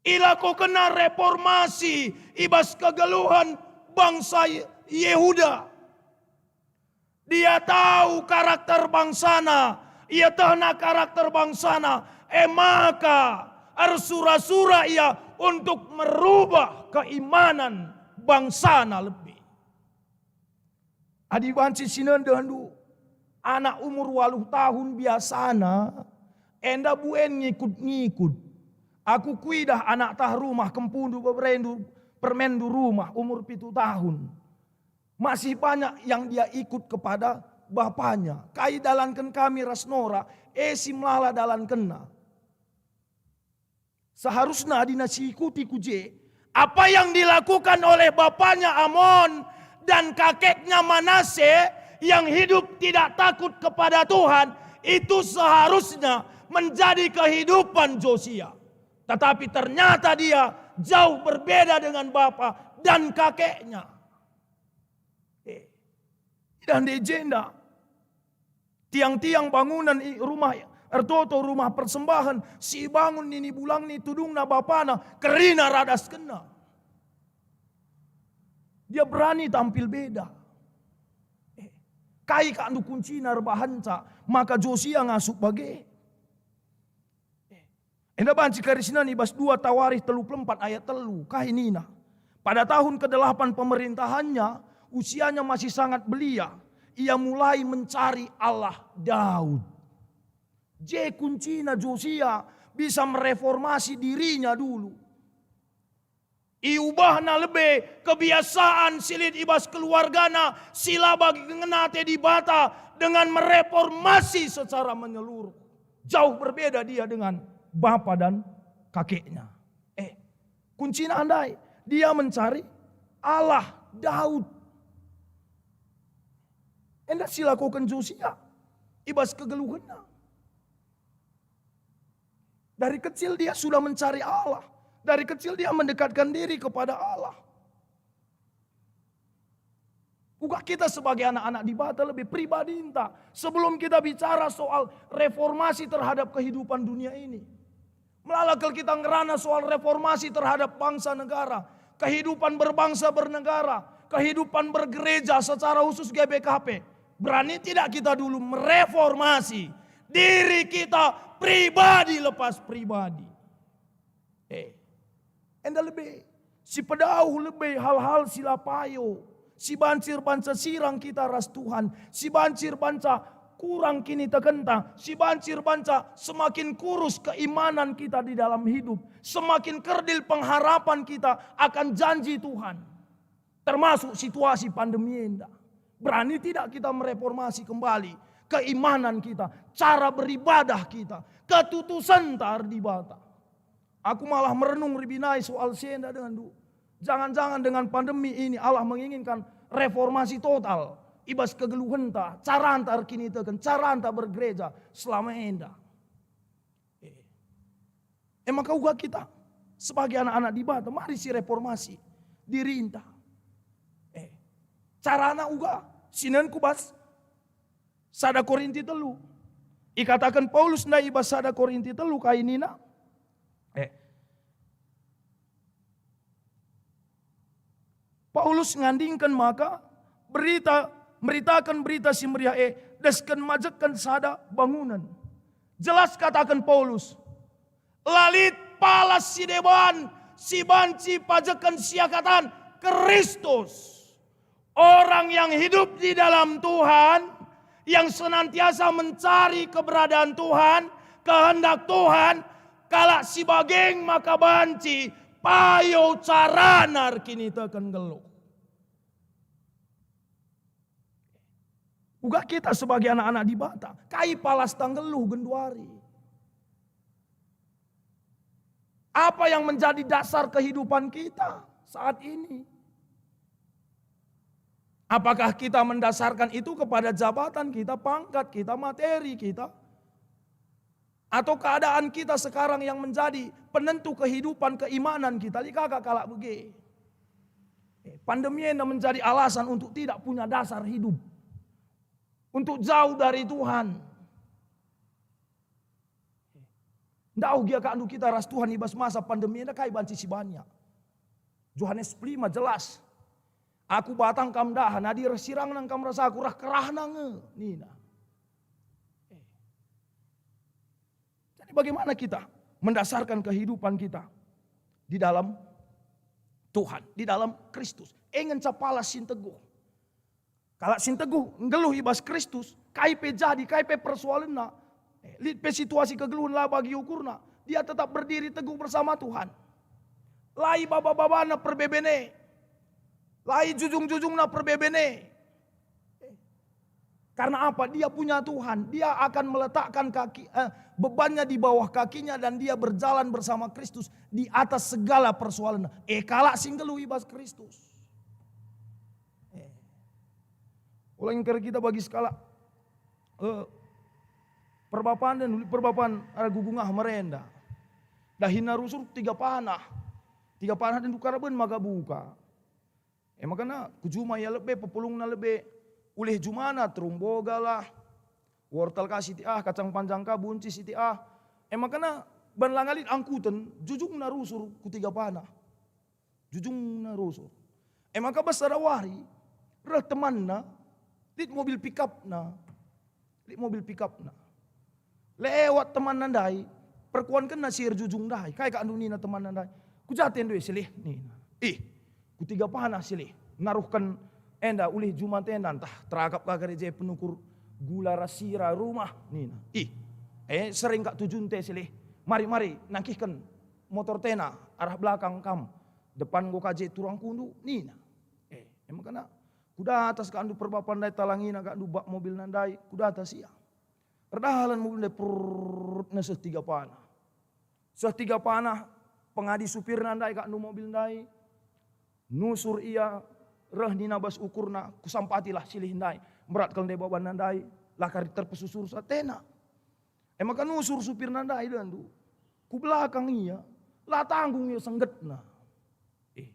Ilakokenna reformasi i bas kegeluhen bangsa Yehuda. Dia tau karakter bangsana, ietehna karakter bangsana, e maka ersura-sura ia untuk merubah keimanan bangsana lebih. Adi banci si ndehndu, anak umur waluh tahun biasana, enda buen ngikut-ngikut. Aku kuidah anak tah rumah kempundu, beberendu, permenndu rumah, umur pitu tahun. Masih banyak yang dia ikut kepada bapanya. Kai dalanken kami ras Nora, e si melala dalankenna. Seharusna adina siikuti ku je, apa yang dilakukan oleh bapanya Amon dan kakeknya Manase yang hidup tidak takut kepada Tuhan, itu seharusnya menjadi kehidupan Josia. Tetapi ternyata dia jauh berbeda dengan bapa dan kakeknya. Eh, idah nde jenda. Tiang-tiang bangunan i rumah ertoto, rumah persembahen, si ibangun nini bulangni tudungna bapana, kerina radaskenna. Dia berani tampil beda. Eh, kai kak ndu kuncina erbahanca maka Josia ngasup bage? Eh, Enda banci karisna i bas dua Tawarikh telu puluh empat ayat telu, kai nina? Pada tahun kedelapan pemerintahannya, usianya masih sangat belia, ia mulai mencari Allah Daud. Je kuncina Josia bisa mereformasi dirinya dulu. Iubahna lebe kebiasaan si lit i bas keluargana si la bagi ngena ate Dibata dengan mereformasi secara menyeluruh. Jauh berbeda dia dengan bapa dan kakeknya. Eh, kuncina ndai, dia mencari Allah Daud. Enda silakoken Josia i bas kegeluhenna. Dari kecil dia sudah mencari Allah. Dari kecil dia mendekatkan diri kepada Allah. Uga kita sebagai anak-anak Dibata lebih pribadinta. Sebelum kita bicara soal reformasi terhadap kehidupan dunia ini, melala kal kita ngerana soal reformasi terhadap bangsa negara, kehidupan berbangsa bernegara, kehidupan bergereja secara khusus G B K P. Berani tidak kita dulu mereformasi diri kita pribadi lepas pribadi? Eh, enda lebe, sipedauh lebe hal-hal si la payo, si banci erbanca sirang kita ras Tuhan, si banci erbanca kurang kinitekenta, si banci erbanca semakin kurus keimanan kita di dalam hidup, semakin kerdil pengharapan kita akan janji Tuhan. Termasuk situasi pandemi enda. Berani tidak kita mereformasi kembali keimanan kita, cara beribadah kita, ketutusenta erdibata? Aku malah merenung rebinai soal si enda dengandu. Jangan-jangan dengan pandemi ini Allah menginginkan reformasi total i bas kegeluhenta, caranta erkiniteken, caranta bergereja selama enda. Eh. E maka uga kita sebagai anak-anak Dibata, mari si reformasi dirinta. Eh, carana uga, sinen ku bas sada Korinti telu. Ikataken Paulus ndai i bas sada Korinti telu kai nina? Eh, Paulus ngandingken maka berita, meritaken Berita Si Meriah e desken majekken sada bangunen. Jelas kataken Paulus, la lit palas si deban si banci pajekken siakatan, Kristus. Orang yang hidup di dalam Tuhan, yang senantiasa mencari keberadaan Tuhan, kehendak Tuhan, kalak si bageng maka banci payo carana erkiniteken nggeluh. Uga kita sebagai anak-anak Dibata, kai palasta nggeluh genduari? Apa yang menjadi dasar kehidupan kita saat ini? Apakah kita mendasarkan itu kepada jabatan kita, pangkat kita, materi kita? Atau keadaan kita sekarang yang menjadi penentu kehidupan keimanan kita? Lit ka kalak bage. Eh, pandemi enda menjadi alasan untuk tidak punya dasar hidup, untuk jauh dari Tuhan. Ndauh gia kakndu kita ras Tuhan i bas masa pandemi enda, kai banci si banyak? Johanes sepuluh lima jelas, "Aku batang, kam dahan, adi reh sirangna kam ras aku, reh kerahna nge," nina. Eh. Jadi bagaimana kita mendasarkan kehidupan kita di dalam Tuhan, di dalam Kristus? E ngenca palas si nteguh. Kalak si nteguh nggeluh i bas Kristus, kai pe jadi, kai pe persoalenna, eh, lit pe situasi kegeluhen la bagi ukurna, dia tetap berdiri teguh bersama Tuhan. La ibaba-babana perbeben e, la ijujung-jujungna perbeben e. Karena apa? Dia punya Tuhan, dia akan meletakkan kaki, eh, bebannya di bawah kakinya, dan dia berjalan bersama Kristus di atas segala persoalanna. Eh, kalak si nggeluh i bas Kristus. Eh. Ulangi kari kita bagi sekalak, eh, perbapan dan uli perbapan arah gugungah merenda. Dahinna rusur tiga panah. Tiga panah dan dukaraben maka buka. E makana ku juma ia lebe, pepulungna lebe, ulih jumana terung boga lah, wortel ka siti ah, kacang panjang ka, buncis siti ah. E makana ban langa lit angkuten, jujungna rusur ku tiga panah. Jujungna rusur. E maka bas sada wari, reh temanna, lit mobil pikapna. Lit mobil pikapna. Lewat temanna ndai, perkuankenna si erjujung ndai. Kai kak ndu nina temanna ndai? "Ku ja atendu e silih," nina. "Ih, ku tiga panah silih. Naruhken enda ulih juma enda, ntah terakap ka kari je penukur gula ras sira rumah," nina. "Ih, e sering kak tujunta e silih. Mari, mari, nangkihken motorta ena arah belakang kam. Depan enggo ka je turangkundu," nina. Eh, emang kena. Kudatas kak ndu perbapan ndai, talangina kak ndu bak mobilna ndai, kudatas ia. Erdalan mobil ndai, prrrr, neseh tiga panah. Seh tiga panah, pengadi supirna ndai kak ndu mobil ndai. Nusur ia, reh nina bas ukurna, "Kusampatilah silih ndai. Mberat kal ndai babanna ndai, la kari terpesusur atena." E maka nusur supirna ndai dendu. Ku belakang ia, la tanggung ia senggetna. Eh,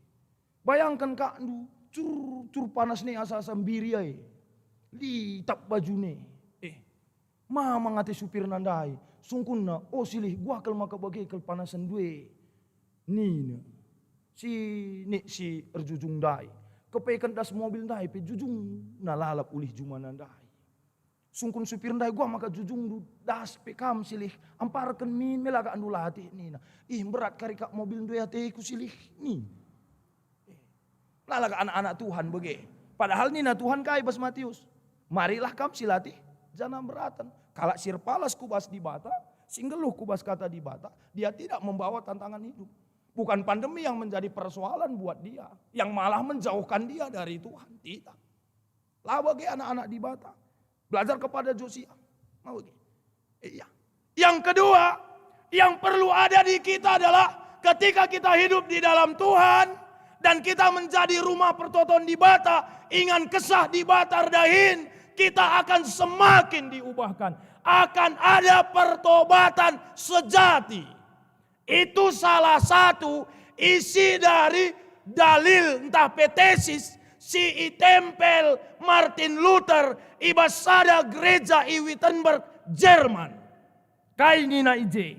bayangken kak ndu, cur, cur panasna asa-asa mbiri ai. Litap bajuna. Eh, mamang ate supirna ndai, sungkunna, "O silih, guah kal maka bage kal panasndu e," nina. Sinik si erjujung ndai, kepeken das mobil ndai pe jujungna lalap ulih jumana ndai. Sungkun supir ndai, "Guah maka jujungndu, das pe kam silih, amparken min me la kak ndu latih," nina. "Ih, mberat kari kak mobilndu e ateku silih," nina. Eh, la kak anak-anak Tuhan bage. Padahal nina Tuhan kai bas Matius? "Marilah kam silatih janah mberaten." Kalak si erpalas ku bas Dibata, si nggeluh ku bas kata Dibata, dia tidak membawa tantangan hidup. Bukan pandemi yang menjadi persoalan buat dia, yang malah menjauhkan dia dari Tuhan. Tidak. La bage anak-anak Dibata. Belajar kepada Josia. La bage. Iya. Yang kedua, yang perlu ada di kita adalah ketika kita hidup di dalam Tuhan dan kita menjadi rumah pertoton Dibata, ingan kesah Dibata erdahin, kita akan semakin diubahkan. Akan ada pertobatan sejati. Itu salah satu isi dari dalil ntah pe tesis si itempel Martin Luther i bas sada gereja i Wittenberg, Jerman. Kai nina i je?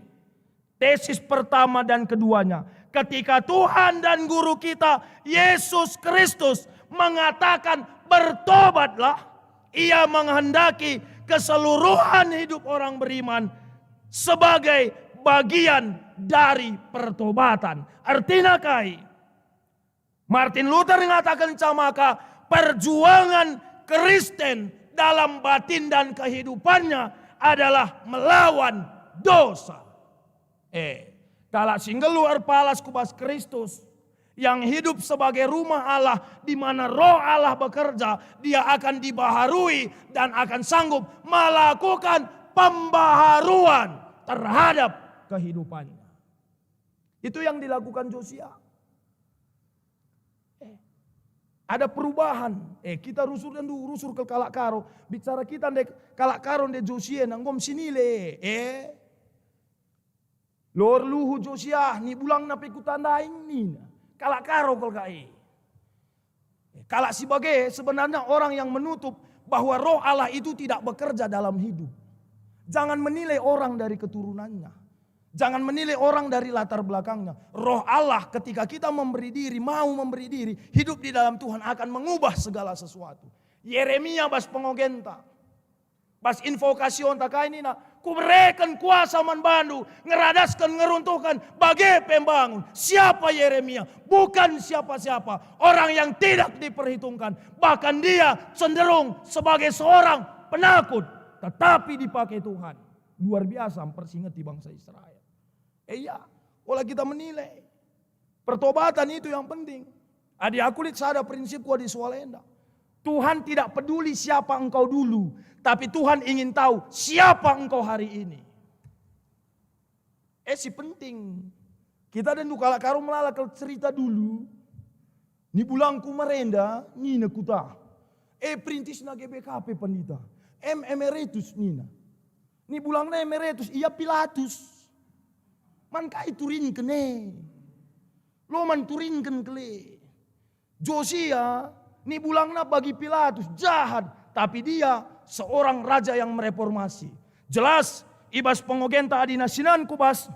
Tesis pertama dan keduanya, ketika Tuhan dan Guru kita, Yesus Kristus, mengatakan, "Bertobatlah," Ia menghendaki keseluruhan hidup orang beriman sebagai bagian dari pertobatan. Ertina kai? Martin Luther ngataken camaka, perjuangan Kristen dalam batin dan kehidupannya adalah melawan dosa. Eh, kalak si nggeluh erpalas ku bas Kristus, yang hidup sebagai rumah Allah, di mana Roh Allah bekerja, dia akan dibaharui dan akan sanggup melakukan pembaharuan terhadap kehidupannya. Itu yang dilakukan Josia. Eh, ada perubahan. Eh, kita rusur dan du-, rusur ke kalak Karo. Bicara kita ndai kalak Karo ndai Josia, nangkom sinile. Eh, lor luhu Josia, ni bulangna pe kutandai nina. Kalak Karo kal ka e. Kalak si bage sebenarnya orang yang menutup bahwa Roh Allah itu tidak bekerja dalam hidup. Jangan menilai orang dari keturunannya. Jangan menilai orang dari latar belakangnya. Roh Allah, ketika kita memberi diri, mau memberi diri, hidup di dalam Tuhan, akan mengubah segala sesuatu. Yeremia bas pengogenta, bas invokasionta kai nina, "Kubereken kuasa man bandu, ngeradasken, ngeruntuhken, bage pe mbangun." Siapa Yeremia? Bukan siapa-siapa. Orang yang tidak diperhitungkan. Bahkan dia cenderung sebagai seorang penakut. Tetapi dipakai Tuhan. Luar biasa mempersingeti bangsa Israel. Eh, iya, ola kita menilai. Pertobatan itu yang penting. Adi aku lit sada prinsipku adi soal enda. Tuhan tidak peduli siapa engkau dulu, tapi Tuhan ingin tahu siapa engkau hari ini. Eh, si penting. Kita dendu kalak Karo melala kal cerita dulu. Ni bulangku marenda, nina kuta. Eh, perintisna G B K P pendeta. Em emeritus nina. Ni bulangna emeritus, ia Pilatus. Man kai turinken e? Lo man turinken kele. Josia ni bulangna bagi Pilatus, jahat, tapi dia seorang raja yang mereformasi. Jelas, i bas pengogenta adi nasinan ku bas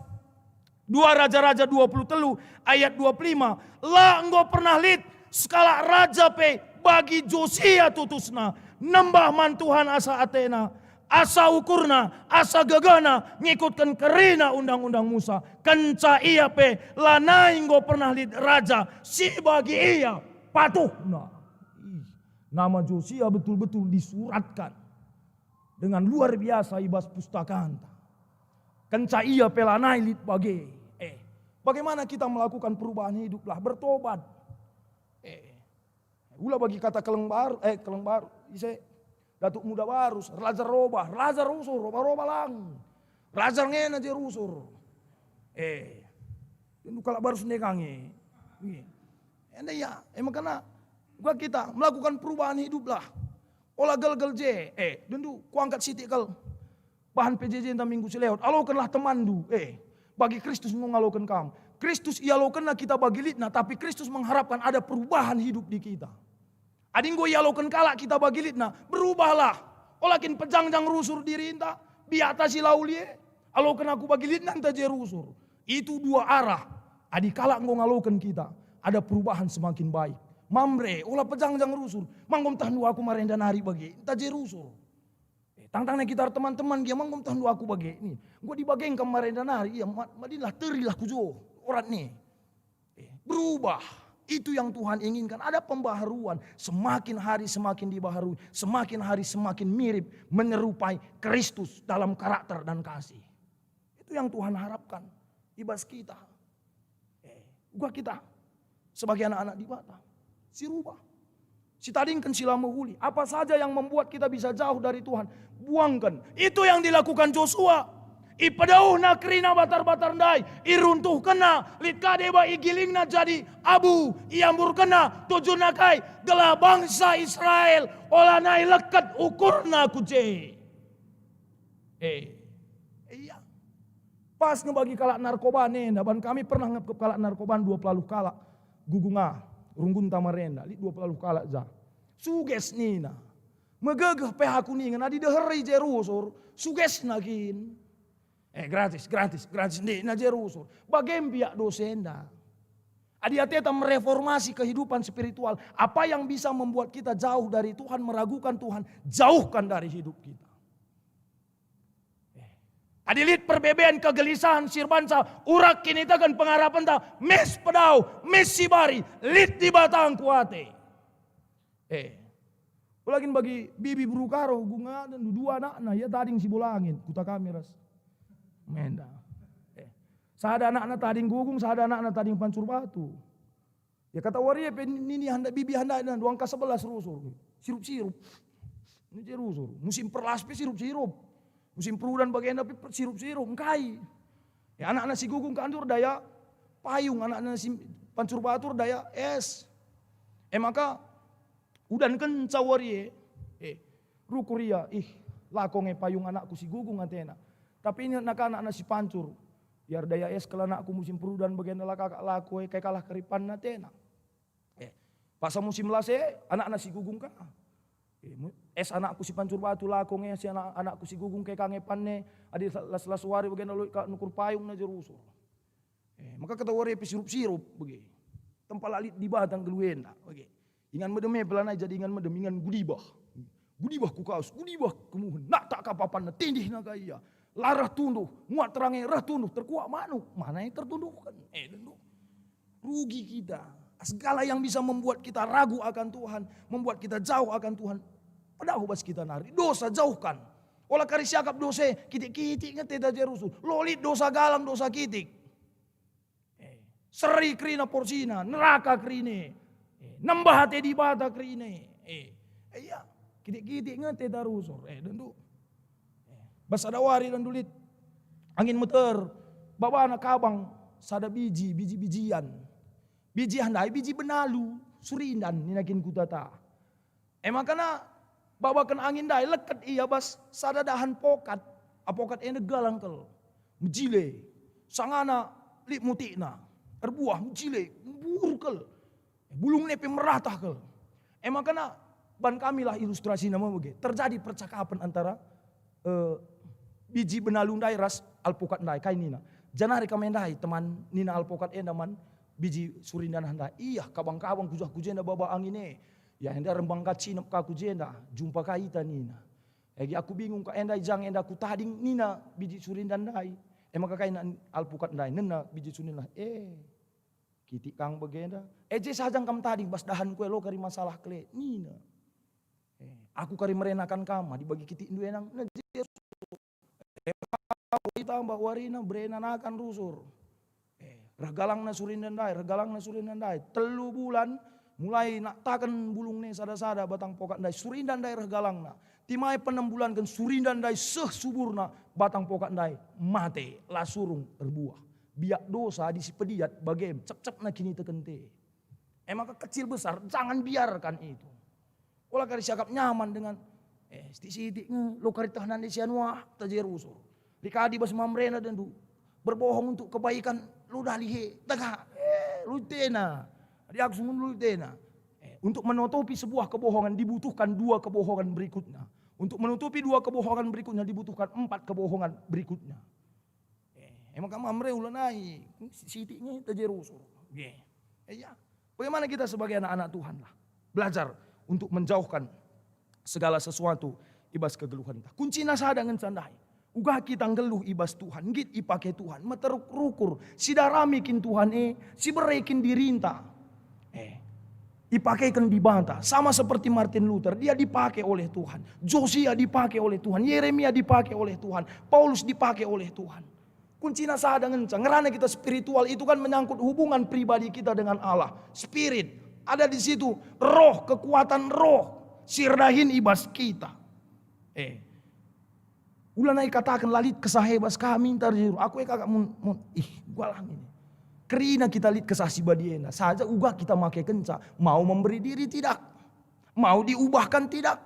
dua Raja-Raja dua puluh telu ayat dua puluh lima, la enggo pernah lit sekalak raja pe bagi Josia tutusna, nembah man Tuhan asa atena, asa ukurna, asa gagahna ngikutken kerina Undang-undang Musa. Kenca ia pe lanai enggo pernah lit raja si bagi ia patuhna. Ih, nama Josia betul-betul disuratkan dengan luar biasa i bas pustakanta. Kenca ia pe lanai lit bage. Eh, bagaimana kita melakukan perubahan hidup lah? Bertobat. Eh, ula bagi kata keleng baru, eh, keleng baru, ise, Datuk Muda Barus, erlajar robah, erlajar rusur, robah-robah lang. Erlajar ngena je rusur. Eh, dendu kalak Barus ndekah nge. Iya. Enda ya, emang kena gua kita melakukan perubahan hidup lah. Ola gelgel je, eh, dendu kuangkat sitik kal. Bahan P J J-nta minggu si lewat, alokenlah temanndu, eh, bagi Kristus enggo ngaloken kam. Kristus ialokenna kita bagi litna, tapi Kristus mengharapkan ada perubahan hidup di kita. Adi enggo ialoken kalak kita bagi litna, berubahlah. Ola kin pejangjang rusur dirinta, biakta si la uli e, aloken aku bagi litna ntah je rusur. Itu dua arah. Adi kalak enggo ngaloken kita, ada perubahan semakin baik. Mamre, ola pejangjang rusur, ma enggo mtehndu aku marenda nari bage, ntah je rusur. Eh, tangtang nai kita teman-teman gia, ma enggo mtehndu aku bage. Nih, enggo dibage kam marenda nari, ia, ma-, madinlah, terilah ku jo, orat nih. Eh, berubah. Itu yang Tuhan inginkan. Ada pembaharuan. Semakin hari semakin dibaharui. Semakin hari semakin mirip menyerupai Kristus dalam karakter dan kasih. Itu yang Tuhan harapkan i bas kita. Eh, uga kita sebagai anak-anak Dibata. Si rubah. Si tadingken si la mehuli. Apa saja yang membuat kita bisa jauh dari Tuhan, buangken. Itu yang dilakukan Josua. Ipedauhna kerina batar-batar ndai, iruntuhkenna, lit ka deba igilingna jadi abu, iamburkenna, tujunna kai? Gelah bangsa Israel ola nai leket ukurna ku je. Eh, iya. Pas nge bagi kalak narkoba nenda, ban kami pernah ngepkep kalak narkoba dua pelaluh kalak, gugunga, runggunta marenda, lit dua pelaluh kalak ja. Suges nina. Megegeh pe aku ningen, adi deheri je rusur, sugesna kin. Eh, gratis, gratis, gratis, ndekna je rusur. Bage mbiak dosenda. Adi ateta mereformasi kehidupan spiritual, apa yang bisa membuat kita jauh dari Tuhan, meragukan Tuhan, jauhkan dari hidup kita. Eh. Adi lit perbeben, kegelisahen si erbanca, urak kiniteken pengarapenta, mis pedau, mis sibari, lit Dibata ngkuate. Eh. Ulagin bagi bibi beru Karo, guna dan dua anakna, ia tading si Bolangin, kuta kami ras. Menda. Eh. Sada anakna tading Gugung, sada anakna tading Pancur Batu. Ya, kata wari pe nini handa bibi handai na duangka sebelas rusur. Sirup-sirup. Ini je rusur. Musim perlas pe sirup-sirup. Musim perudan bagenda pe sirup-sirup. Engkai. Ya, anakna si Gugung ka andur daya payung, anakna si Pancur Batu daya es. E maka udan kenca wari e. Eh, rukur ia, ih, lako nge payung anakku si Gugung atena. Tapi ingetna ka anakna si Pancur. Yar daya es kal anakku musim perudan bagenda la kakak lako e kai kalah keripanna atena. Eh, paksa musim las e, anakna si Gugung ka. Eh, mu-, es anakku si pancur batu lako nge, si anak, anakku si gugung ke kange panne, adi las-las wari bagenda lit ka nukur payung na je rusur. Eh, maka ketawari pe sirup-sirup bage. Tempa la lit Dibata nggeluh enda bage. Ingan medem e pe lanai jadi ingan medem, ingan gudibah. Gudibah ku kaus, gudibah kemuhen, nak tak kapapanna, tindihna ka ia. La reh tunduh, muat terang e reh tunduh, terkuak manuk, mana yang tertunduhken? Eh, dendu. Rugi kita. Segala yang bisa membuat kita ragu akan Tuhan, membuat kita jauh akan Tuhan, pedauh bas kita nari. Dosa jauhkan. Ola kari siakap dosa e, kitik-kitik nge teta je rusur. Lolit dosa galang, dosa kitik. Eh, seri kerina porsina, neraka kerina. Eh, nembah ate Dibata kerina. Eh, iya, kitik-kitik nge teta rusur. Eh, dendu. Eh, bas sada wari dendu lit angin meter, babana kabang sada biji, biji-bijian. Biji ndai, biji benalu, surindan nina kin kutata. E makana babaken angin ndai leket ia bas sada dahan pokat. Apokat enda galang kal. Mejile. Sangana lit mutikna. Erbuah mejile. Mbur kal. Bulungna pe meratah kal. E makana ban kamilah ilustrasina me bage. Terjadi percakapan antara eh, biji benalu ndai ras alpukat ndai, kai nina? Janari kam ndai, teman, nina alpukat enda man biji surindan ndai. Iah, kabang-kabang kujah ku jenda baba angin e. Ya enda rembang ka cinep ka ku jenda, jumpa ka ita nina. Egi aku bingung ka enda jang enda kutading nina biji surindan ndai. E maka kai nina alpukat ndai, nena biji surindan ndai. Eh, kitik kang bagenda. Eh, je saja kam tading bas dahan kue lo kari masalah kele nina. Eh, aku kari merenakan kam, adi bagi kitikndu enang, nina Jesus. Eh, itambah warina, berena nakan rusur. Eh, reh galangna surindan ndai, reh galangna surindan ndai. Telu bulan, mulai naktaken bulungna sada-sada batang pokat ndai, surindan ndai reh galangna. Timai penem bulanken surindan ndai seh suburna batang pokat ndai, mate, la surung erbuah. Biak dosa adi si pediat bage, cep-cepna kinitekenta. E maka kecil besar, jangan biarkan itu. Ola kari siakap nyaman dengan, eh, sitik-sitik nge, lo kari teh nande si anuah, ta je rusur. Lit kadi bas mamrena dendu, berbohong untuk kebaikan, lo dali he, tega, eh, lut tena. Adi aku sunggun lut tena. Eh, untuk menutupi sebuah kebohongan dibutuhkan dua kebohongan berikutnya. Untuk menutupi dua kebohongan berikutnya dibutuhkan empat kebohongan berikutnya. Eh, emang kam Amre ulanai, sitik nge ta je rusur. Oke. Eh, ya. Bagaimana kita sebagai anak-anak Tuhan lah? Belajar untuk menjauhkan segala sesuatu i bas kegeluhenta. Kuncina sada ngenca ndai. Uga kita nggeluh i bas Tuhan, nggit ipake Tuhan, meteruk rukur, sidarami kin Tuhan e, sibere kin dirinta. Eh, ipakeken Dibata, sama seperti Martin Luther, dia dipakai oleh Tuhan. Josia dipakai oleh Tuhan, Yeremia dipakai oleh Tuhan, Paulus dipakai oleh Tuhan. Kuncina sada ngenca, ngerana kita spiritual itu kan menyangkut hubungan pribadi kita dengan Allah. Spirit, ada di situ roh, kekuatan roh, si erdahin i bas kita. Eh, Ulanai kataken la lit kesah e bas kami ntar juru. Aku e kagak mun, mun, ih, gualah ini. Kerina kita lit kesah si badia enda. Saja uga kita makekenca. Mau memberi diri tidak. Mau diubahkan tidak.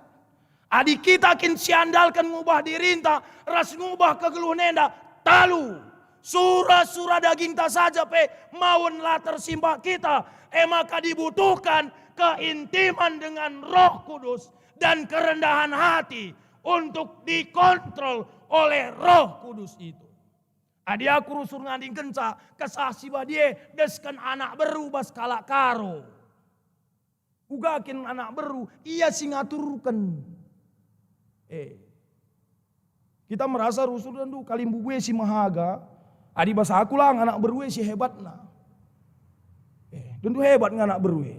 Adi kita kin siandalken ngubah dirinta ras ngubah kegeluhen enda, talu. Sura-sura dagingta saja pe maun la tersimbak kita. E maka dibutuhkan keintiman dengan Roh Kudus dan kerendahan hati untuk dikontrol oleh Roh Kudus itu. Adi aku rusur nandingkenca kesah si badia desken anak beru bas kalak Karo. Uga kin anak beru, ia si ngaturken. Eh. Kita merasa rusur dendu kalimbubu e si mehaga. Adi bas aku lang anak beru e si hebatna. Eh, dendu hebat nge anak beru e.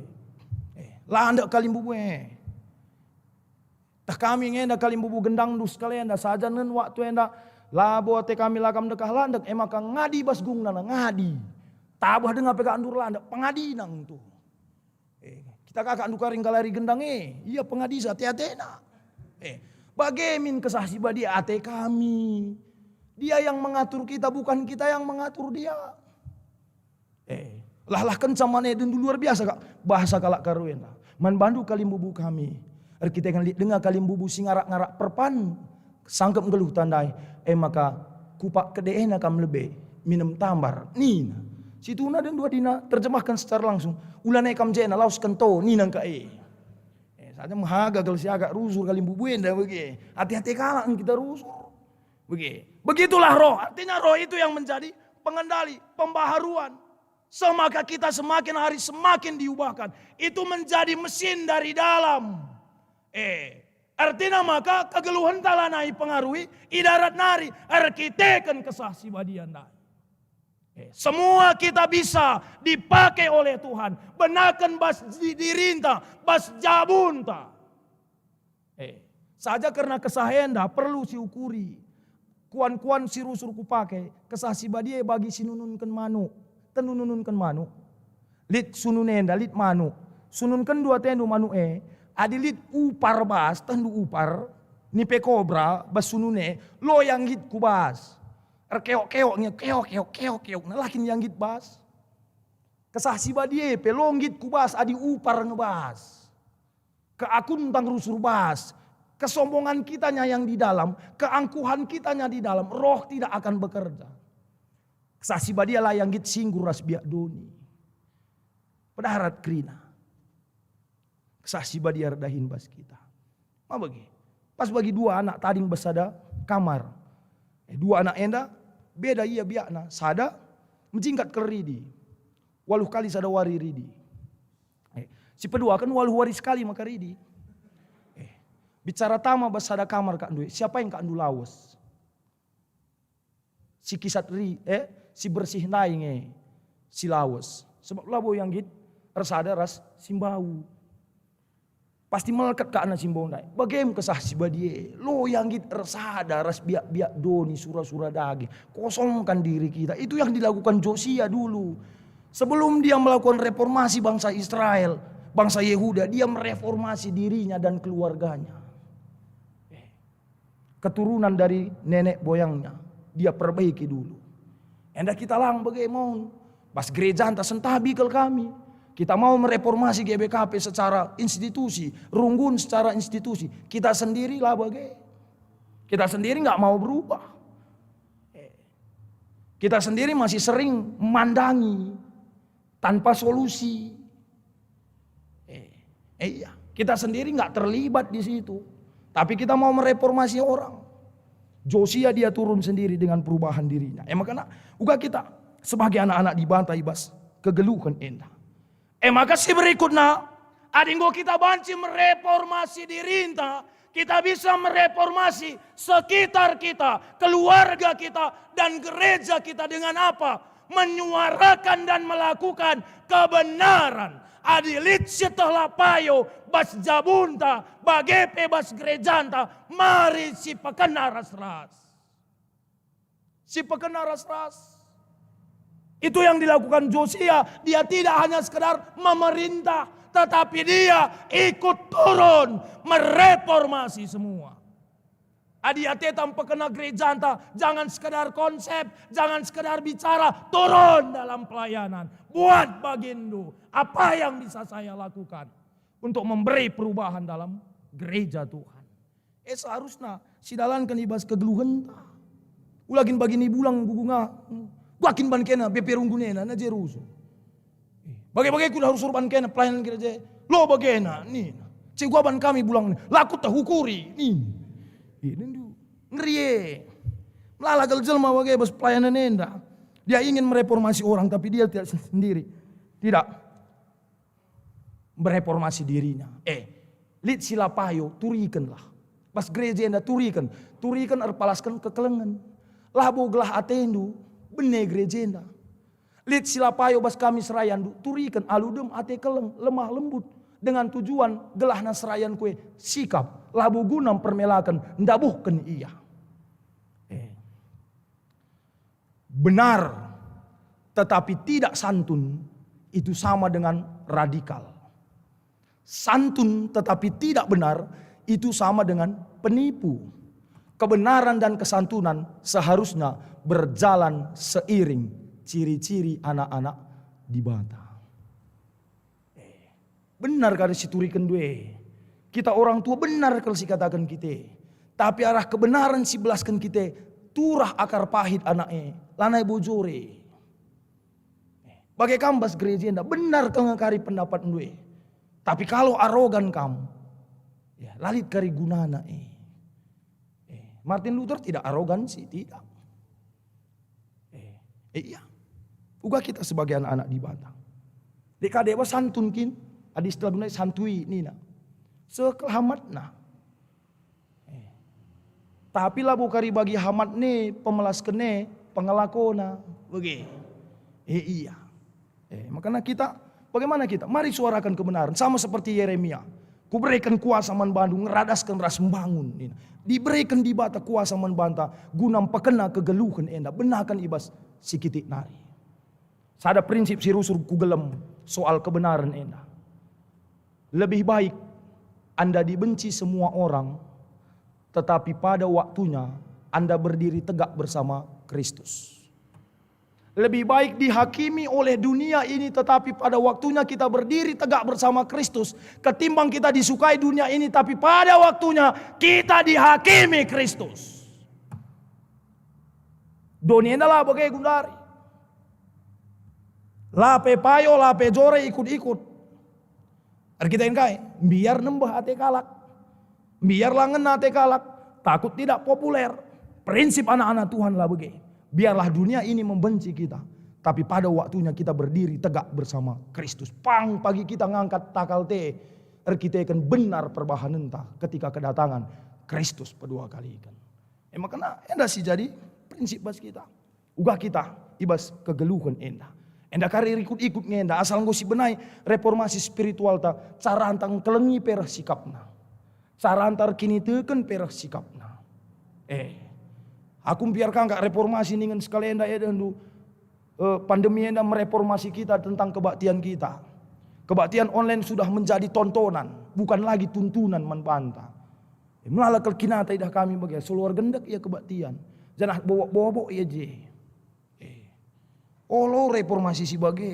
Eh, landek kalimbubu e. Tah kami nge enda kalimbubu gendang dus kal enda saja nen waktu enda labo ate kami lakam dekah landek, e maka ngadi bas gungna na ngadi. Tabah denga pe kak ndur landek pengadi nang tu. Eh, kita kakak ndu kari nggalari gendang e, ia pengadisa ate-atena. Eh, bage min kesah si badia ate kami. Dia yang mengatur kita, bukan kita yang mengatur dia. Eh, lah-lahkenca man e dendu luar biasa kak bahasa kalak Karo enda. Man bandu kalimbubu kami. Erkiteken lit denga kalimbubu si ngarak-ngarak perpan. Sangkep nggeluh tandai, e maka kupak kedena kam lebe, minem tambar, nina. Situhuna den dua dina terjemahkan secara langsung, ulanai kam jena, lawesken to, nina engka e. Eh, Saja mehaga kal si agak rusur kali mbubu enda bage. Ate-ate kalak kita rusur. Bage. Begitulah Roh. Artinya Roh itu yang menjadi pengendali, pembaharuan. Semaka kita semakin hari semakin diubahkan. Itu menjadi mesin dari dalam. Eh, artina maka kegeluhenta lanai pengaruhi i darat nari erkiteken Kesah Si Badia ndai. Eh, semua kita bisa dipakai oleh Tuhan. Benaken bas di-, dirinta, bas jabunta. Eh, saja kerna Kesah enda perlu siukuri. Kuan-kuan si rusur kupake, Kesah Si Badia bagi si nununken manuk, tendu nununken manuk. Lit sunun enda, lit manuk. Sununken dua tendu manuk e, adi lit upar bas, tendu upar, nipe kobra, bas sunun e, lo ia nggit ku bas. Erkeok-keok nge, keok-keok, keok-keok, nah, la kin ia nggit bas. Kesah Si Badia pe lo nggit ku bas adi upar ngebas. Keakuntang rusur bas, kesombongan kitanya yang di dalam, keangkuhan kitanya di dalam, Roh tidak akan bekerja. Kesah Si Badia la ia nggit singgur ras biak doni. Pedarat kerina. Kesah Si Badia erdahin bas kita. Ma bage? Pas bagi dua anak tading bas sada kamar. Eh, dua anak enda, beda ia biakna. Sada, mejingkat kal ridi. Waluh kali sada wari ridi. Eh, si peduaken waluh wari sekali maka ridi. Eh, bicara tama bas sada kamar kak ndue, siapa yang kak ndu lawes? Si kisat ri, eh, si bersih ndai nge si lawes. Sebab labo ia nggit ersada ras si mbau. Pasti melket kak na si mbau ndai. Bagem Kesah Si Badia, lo ia nggit ersada ras biak-biak doni, sura-sura daging. Kosongkan diri kita. Itu yang dilakukan Josia dulu. Sebelum dia melakukan reformasi bangsa Israel, bangsa Yehuda, dia mereformasi dirinya dan keluarganya. Eh, keturunan dari nenek boyangnya, dia perbaiki dulu. Enda kita lang bage maun. Bas gerejanta sentabi kal kami. Kita mau mereformasi G B K P secara institusi, runggun secara institusi. Kita sendiri lah bage. Kita sendiri nggak mau berubah. Eh, kita sendiri masih sering mandangi tanpa solusi. Eh, eh, iya, kita sendiri nggak terlibat di situ. Tapi kita mau mereformasi orang. Josia dia turun sendiri dengan perubahan dirinya. Eh, makanya uga kita sebagai anak-anak Dibata i bas kegeluhen enda. Eh, maka si berikutna, adi enggo kita banci mereformasi dirinta, kita bisa mereformasi sekitar kita, keluarga kita, dan gereja kita dengan apa? Menyuarakan dan melakukan kebenaran. Adi lit sieteh la payo bas jabunta, bage pe bas gerejanta, mari sipekena ras-ras. Sipekena ras-ras. Itu yang dilakukan Josia. Dia tidak hanya sekedar memerintah, tetapi dia ikut turun mereformasi semua. Adi ateta mpekena gerejanta, jangan sekedar konsep, jangan sekedar bicara, turun dalam pelayanan. Buat baginndu, apa yang bisa saya lakukan untuk memberi perubahan dalam gereja Tuhan? Eh, seharusna sidalanken i bas kegeluhenta. Ula kin bagi ni bulang gugu nga, gua kin ban kena B P runggunena na Jerusalem. Eh, bage-bage ku harus urban kena pelayanan gereja. Lo bagena, nina. Cegua ban kami bulang, laku tahukuri, nina. Eh, nindu. Ngeri e. Melala kal jelma bage bas pelayanan enda. Dia ingin mereformasi orang, tapi dia tidak sendiri. Tidak. Mereformasi dirinya. Eh, lit si la payo, turikenlah. Bas gereja enda turiken. Turiken erpalasken kekelengen. Labo gelah atendu, bene gereja enda. Lit si la payo bas kami serayandu, turiken alu dem ate keleng, lemah lembut, dengan tujuan gelahna serayanku e sikap, labo guna mpermelaken, ndabuhken ia. Eh. Benar, tetapi tidak santun, itu sama dengan radikal. Santun tetapi tidak benar, itu sama dengan penipu. Kebenaran dan kesantunan seharusnya berjalan seiring, ciri-ciri anak-anak Dibata. Eh, benar kari si turikenndu e. Kita orang tua benar kal si kataken kita. Tapi arah kebenaran si belasken kita, turah akar pahit anak e, lanai bujur e. Bage kam bas gereja enda, benar kal nge kari pendapatndu e. Tapi kalau arogan kam, Ya, la lit kari gunana, eh. Eh, Martin Luther tidak arogansi, tidak. Eh, eh, iya. Uga kita sebagai anak-anak Dibata. Dek ka deba santun kin, adi istilah Jumai santui nina. Seh kal hamatna. Eh. Tapi labo kari bagi hamat ni pemelasken e pengelakona. Bage. Eh, iya. Eh, makana kita, bagaimana kita? Mari suarakan kebenaran, sama seperti Yeremia. Kubereken kuasa man bandu ngeradasken ras mbangun, nina. Dibereken Dibata kuasa man banta guna mpekena kegeluhen enda, benaken i bas si kitik nari. Sada prinsip si rusur kugelem soal kebenaran enda. Lebih baik Anda dibenci semua orang, tetapi pada waktunya Anda berdiri tegak bersama Kristus. Lebih baik dihakimi oleh dunia ini, tetapi pada waktunya kita berdiri tegak bersama Kristus, ketimbang kita disukai dunia ini, tapi pada waktunya kita dihakimi Kristus. Doni enda la bage gundari. La pe payo, la pe jore ikut-ikut. Erkiteken kai? Mbiar nembeh ate kalak. Mbiar la ngena ate kalak. Takut tidak populer. Prinsip anak-anak Tuhan la bage. Biarlah dunia ini membenci kita, tapi pada waktunya kita berdiri tegak bersama Kristus. Pang pagi kita ngangkat takal te erkiteken benar perbahanenta ketika kedatangan Kristus pedua kaliken. E makana enda si jadi prinsip bas kita. Uga kita i bas kegeluhen enda. Enda kari rikut-ikut nge enda, asal enggo sibenai reformasi spiritualta, caranta engkelengi pe reh sikapna. Caranta erkiniteken pe reh sikapna. Eh, aku mbiar ka nggak reformasi ningen sekali enda, eh, dehndu, eh, pandemi enda mereformasi kita tentang kebaktian kita. Kebaktian online sudah menjadi tontonan, bukan lagi tuntunan man banta. Eh, melala kal kinata idah kami bage, seluar gendek ia kebaktian, janah bobok-bobok ia je. Eh. Olo reformasi si bage.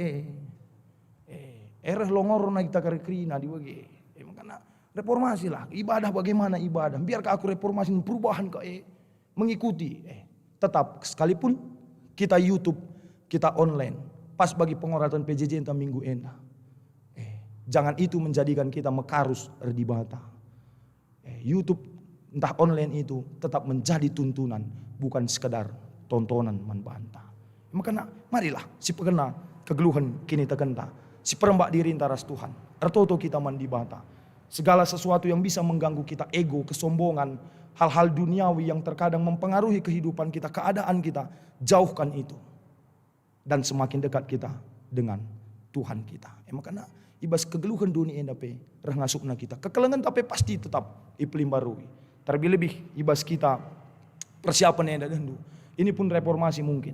Eh, ereh longorna kita kari kerina di bage. Eh, makana reformasilah, ibadah bagaimana ibadah. Biarkah aku reformasi perubahan ka, eh, mengikuti, eh, tetap sekalipun kita YouTube, kita online, pas bagi pengoratan P J J enta minggu enda. Eh, jangan itu menjadikan kita mekarus erdibata. Eh, YouTube ntah online itu tetap menjadi tuntunan, bukan sekedar tontonan man banta. Makana marilah sipekena kegeluhen kinitekenta, siperembak dirinta ras Tuhan, ertoto kita man Dibata. Segala sesuatu yang bisa mengganggu kita, ego, kesombongan, hal-hal duniawi yang terkadang mempengaruhi kehidupan kita, keadaan kita, jauhkan itu. Dan semakin dekat kita dengan Tuhan kita. E makana i bas kegeluhen doni enda pe reh ngasupna kita. Kekelengenta pe pasti tetap ipelimbarui. Terlebih-lebih i bas kita persiapen enda dehndu. Ini pun reformasi mungkin.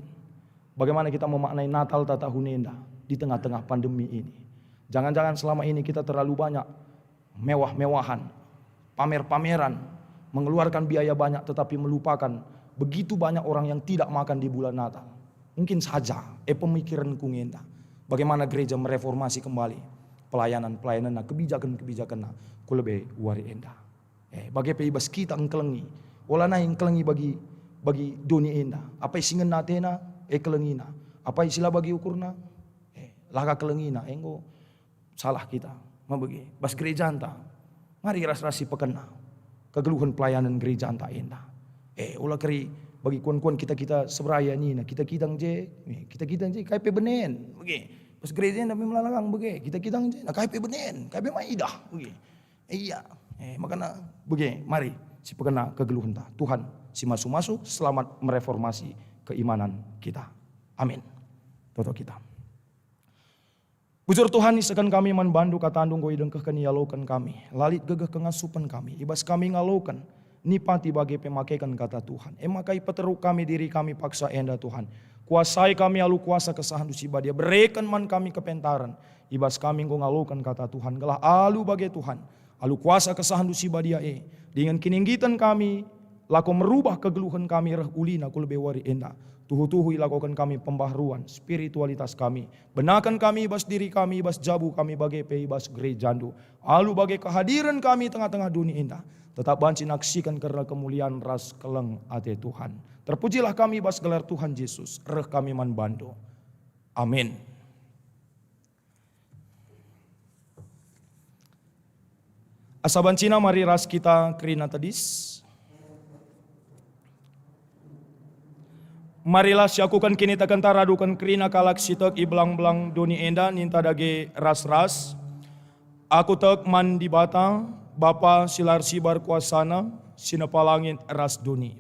Bagaimana kita memaknai Natal ta tahun enda di tengah-tengah pandemi ini. Jangan-jangan selama ini kita terlalu banyak mewah-mewahan, pamer-pameran, mengeluarkan biaya banyak tetapi melupakan begitu banyak orang yang tidak makan di bulan Natal. Mungkin saja, eh, pemikiranku ngenda, bagaimana gereja mereformasi kembali pelayanan-pelayananna, kebijakan-kebijakanna ku lebe wari enda. Eh, bage pe i bas kita engkelengi, ola nai engkelengi bagi, bagi doni enda. Apai si ngena atena, eh, kelengina. Apai si la bagi ukurna, eh, la ka kelengina, enggo salah kita, mabege, bas gerejanta. Mari ras-ras sipekena kegeluhen pelayanan gerejanta enda. Eh, ula keri bagi kuan-kuan kita-kita seberaya nina, kita-kita je, eh, kita-kita je, kai pe benen, bege. Bas gereja enda pe melalagang, bege, kita-kita je, nah, kai pe benen, kai pe maidah, bege. Iya, eh, makana, bege, mari sipekena kegeluhenta. Tuhan si masu-masu, selamat mereformasi keimanan kita. Amin. Toto kita. Bujur Tuhan, isehken kami man bandu kataNdu enggo idengkehken ialoken kami. La lit gegeh kengasupen kami, i bas kami ngaloken, nipati bage pe makeken kata Tuhan. E maka ipeteruk kami diri kami paksa enda Tuhan. Kuasai kami alu kuasa kesahenNdu si badia, bereken man kami kepentaren. I bas kami enggo ngaloken kata Tuhan, gelah alu bage Tuhan, alu kuasa kesahenNdu si badia e, dingen kininggiten kami, lako merubah kegeluhen kami reh ulina ku lebe wari enda. Tuhu-tuhu ilakoken kami pembaharuan spiritualitas kami. Benaken kami i bas diri kami, i bas jabu kami, bage pe i bas gerejaNdu. Alu bage kehadiren kami i tengah-tengah doni enda, tetap banci naksiken kerna kemulian ras keleng ate Tuhan. Terpujilah kami i bas gelar Tuhan Jesus, reh kami man bandu. Amin. Sabancina mari ras kita kerina tedis. Marilah siakuken kinitekenta raduken kerina kalak si tek i belang-belang doni enda ninta dage ras-ras. Aku tek man Dibata, Bapa si la ersibar kuasana, si nepa langit ras doni.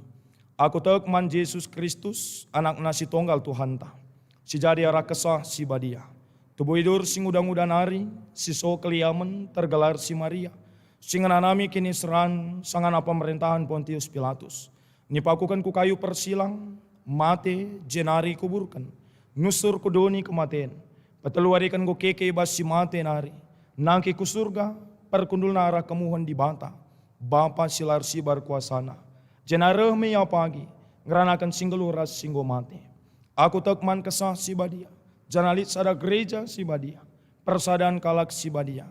Aku tek man Jesus Kristus, Anakna si Tonggal Tuhanta, si jadi arah Kesah Si Badia. Tubuh idur si nguda-nguda nari, si so keliamen, tergelar si Maria, si ngenanami kiniseran sangana pemerentahen Pontius Pilatus. Nipakuken ku kayu persilang, mate, jenari kuburken, nusur ku doni kematen, petelu wariken enggo keke i bas si mate nari, nangkih ku Surga, perkundulna arah kemuhen Dibata, Bapa si la ersibar kuasana, jenari reh me Ia pagi, ngeranaken si nggeluh ras si enggo mate. Aku tek man Kesah Si Badia, janah lit sada gereja si badia, persadan kalak si badia,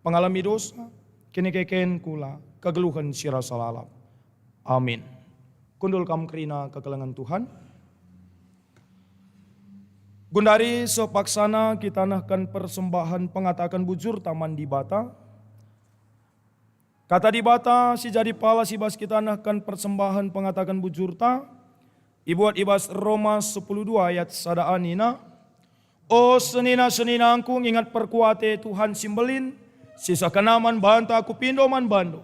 pengalemi dosa, kinikeken kula, kegeluhen si rasa lalap. Amin. Kundul kam kerina kekelengen Tuhan. Gundari seh paksana kita nehken persembahen pengataken bujurta man Dibata. Kata Dibata si jadi palas i bas kita nehken persembahen pengataken bujurta, ibuat i bas Roma sepuluh dua ayat sada a nina, "O senina-seninangku, nginget perkuah ate Tuhan si mbelin, si sehkenna man banta kupindo man bandu.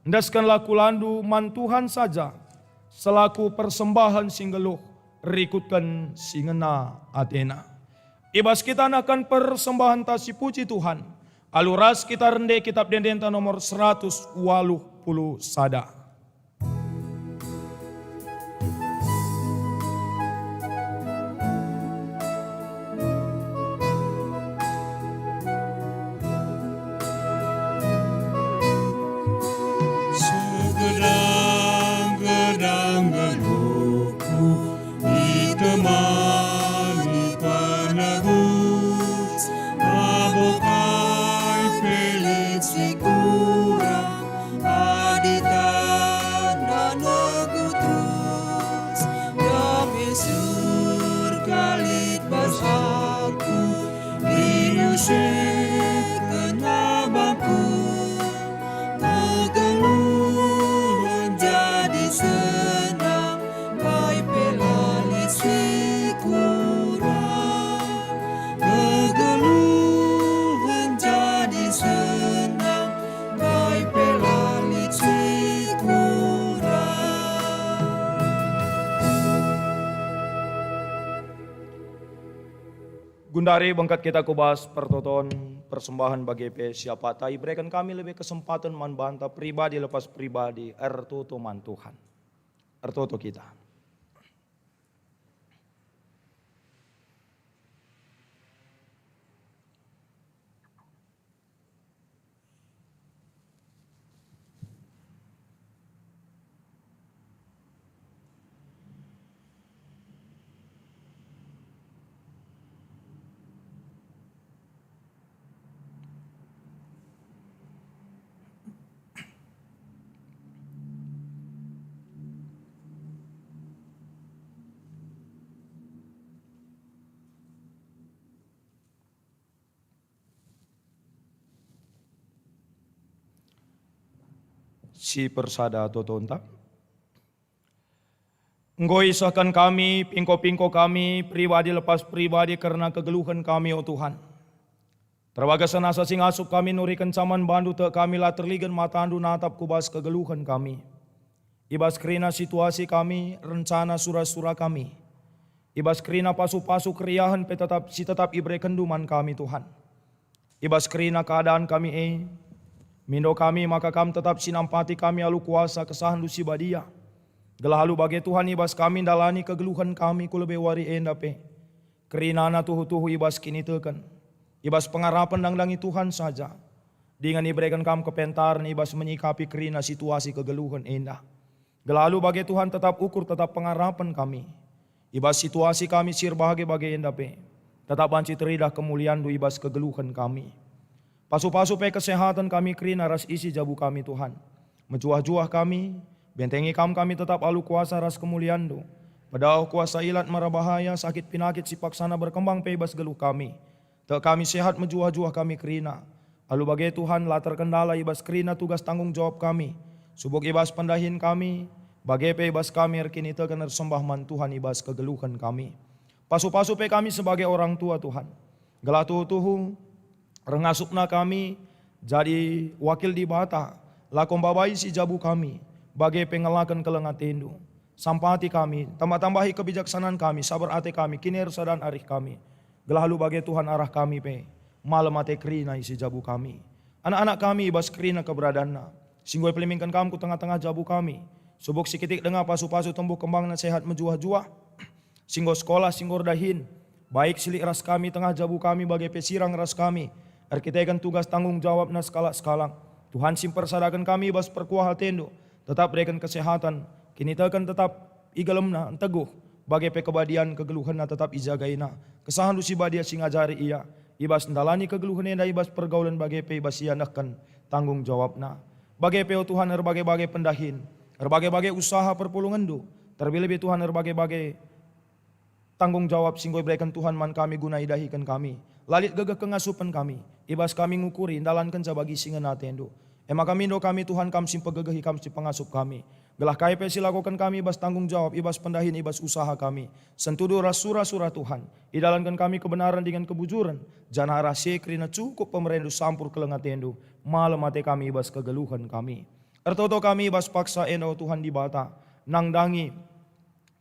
Endeskenlah kulandu man Tuhan saja, selaku persembahen si nggeluh, rikutken si ngena atena." I bas kita nehken persembahenta si puji Tuhan, alu ras kita rende Kitap Ende-endenta nomor seratus waluh puluh sada. Segedang-gedang nggeluhku, itemani penebus, labo kai pe lit si kurang, adi tanda negutus, tapi surga lit bas aku, iusirken abangku. Kegeluhen jadi senang, kai pe la lit si kurang. Kegeluhen jadi senang, kai pe la lit si kurang. Gundari bengket kita ku bas pertoton persembahen bage pe siapata ibereken kami lebe kesempaten man banta pribadi lepas pribadi ertoto man Tuhan. Ertoto kita. Si persada totonta. Enggo isehken kami, pingko-pingko kami, pribadi lepas pribadi kerna kegeluhen kami, o Tuhan. Terbagas nasa si ngasup kami nurikenca man bandu tek kami la terligen matandu natap ku bas kegeluhen kami. I bas kerina situasi kami, rencana sura-sura kami. I bas kerina pasu-pasu keriahen pe tetap, si tetap iberekenndu man kami, Tuhan. I bas kerina keadaan kami e, mindo kami maka Kam tetap si nampati kami alu kuasa kesahenNdu si badia. Gelah alu bage, Tuhan, i bas kami ndalani kegeluhen kami ku lebe wari enda pe. Kerinana tuhu-tuhu i bas kiniteken, i bas pengarapen nandangi Tuhan saja. Dingen ibereken Kam kepentaren i bas menyikapi kerina situasi kegeluhen enda. Gelah alu bage, Tuhan, tetap ukur, tetap pengarapen kami. I bas situasi kami si erbage-bage enda pe, tetap banci teridah kemulianNdu i bas kegeluhen kami. Pasu-pasu pe kesehaten kami kerina ras isi jabu kami, Tuhan. Mejuah-juah kami, bentengi Kam kami tetap alu kuasa ras kemulianNdu. Pedauh kuasa ilat mara bahaya, sakit pinakit si paksana berkembang pe i bas geluh kami. Tek kami sehat, mejuah-juah kami kerina. Alu bage Tuhan, la terkendala i bas kerina tugas tanggung jawab kami, subuk i bas pendahin kami, bage pe i bas kami erkiniteken ersembah man Tuhan i bas kegeluhen kami. Pasu-pasu pe kami sebagai orang tua, Tuhan, gelah tuhu-tuhu reh ngasupna kami jadi wakil Dibata, lako mbabai si jabu kami, bage pe ngelaken keleng atendu. Sampati kami, tambah-tambahi kebijaksanan kami, saber ate kami, kinirusadan arih kami. Gelah alu bage Tuhan arah kami pe malem ate kerina isi jabu kami. Anak-anak kami i bas kerina keberadanna, si enggo ipeliminken Kam ku tengah-tengah jabu kami. Subuk sikitik denga pasu-pasu tumbuh kembangna sehat mejuah-juah, si enggo sekolah, si enggo erdahin, baik si lit ras kami tengah jabu kami bage pe sirang ras kami, erkiteken tugas tanggung jawabna sekalak-sekalak. Tuhan si mpersadaken kami i bas perkuah atendu, tetap bereken kesehatan, kiniteken tetap i gelemna nteguh, bage pe kebadian kegeluhenna tetap ijagaina. Kesahndu si badia si ngajari ia, i bas ndalani kegeluhen enda i bas pergaulen bage pe i bas ia nehken tanggung jawabna. Bage pe, o Tuhan, erbage-bage pendahin, erbage-bage usaha perpulungenndu, terlebih-lebih, Tuhan, erbage-bage tanggung jawab si enggo ibereken Tuhan man kami guna idahiken kami. La lit gegeh kengasupen kami, i bas kami ngukuri ndalankenca bagi si ngena atendu. E maka mindo kami, Tuhan, Kam si mpegegehi, Kam si pengasup kami. Gelah kai pe si lakoken kami i bas tanggung jawab, i bas pendahin, i bas usaha kami, sentudu ras sura-sura Tuhan, idalanken kami kebenaren dingen kebujuren, janah arah si e kerina cukup pemerendu sampur keleng atendu, malem ate kami i bas kegeluhen kami. Ertoto kami i bas paksa enda, o Tuhan Dibata, nandangi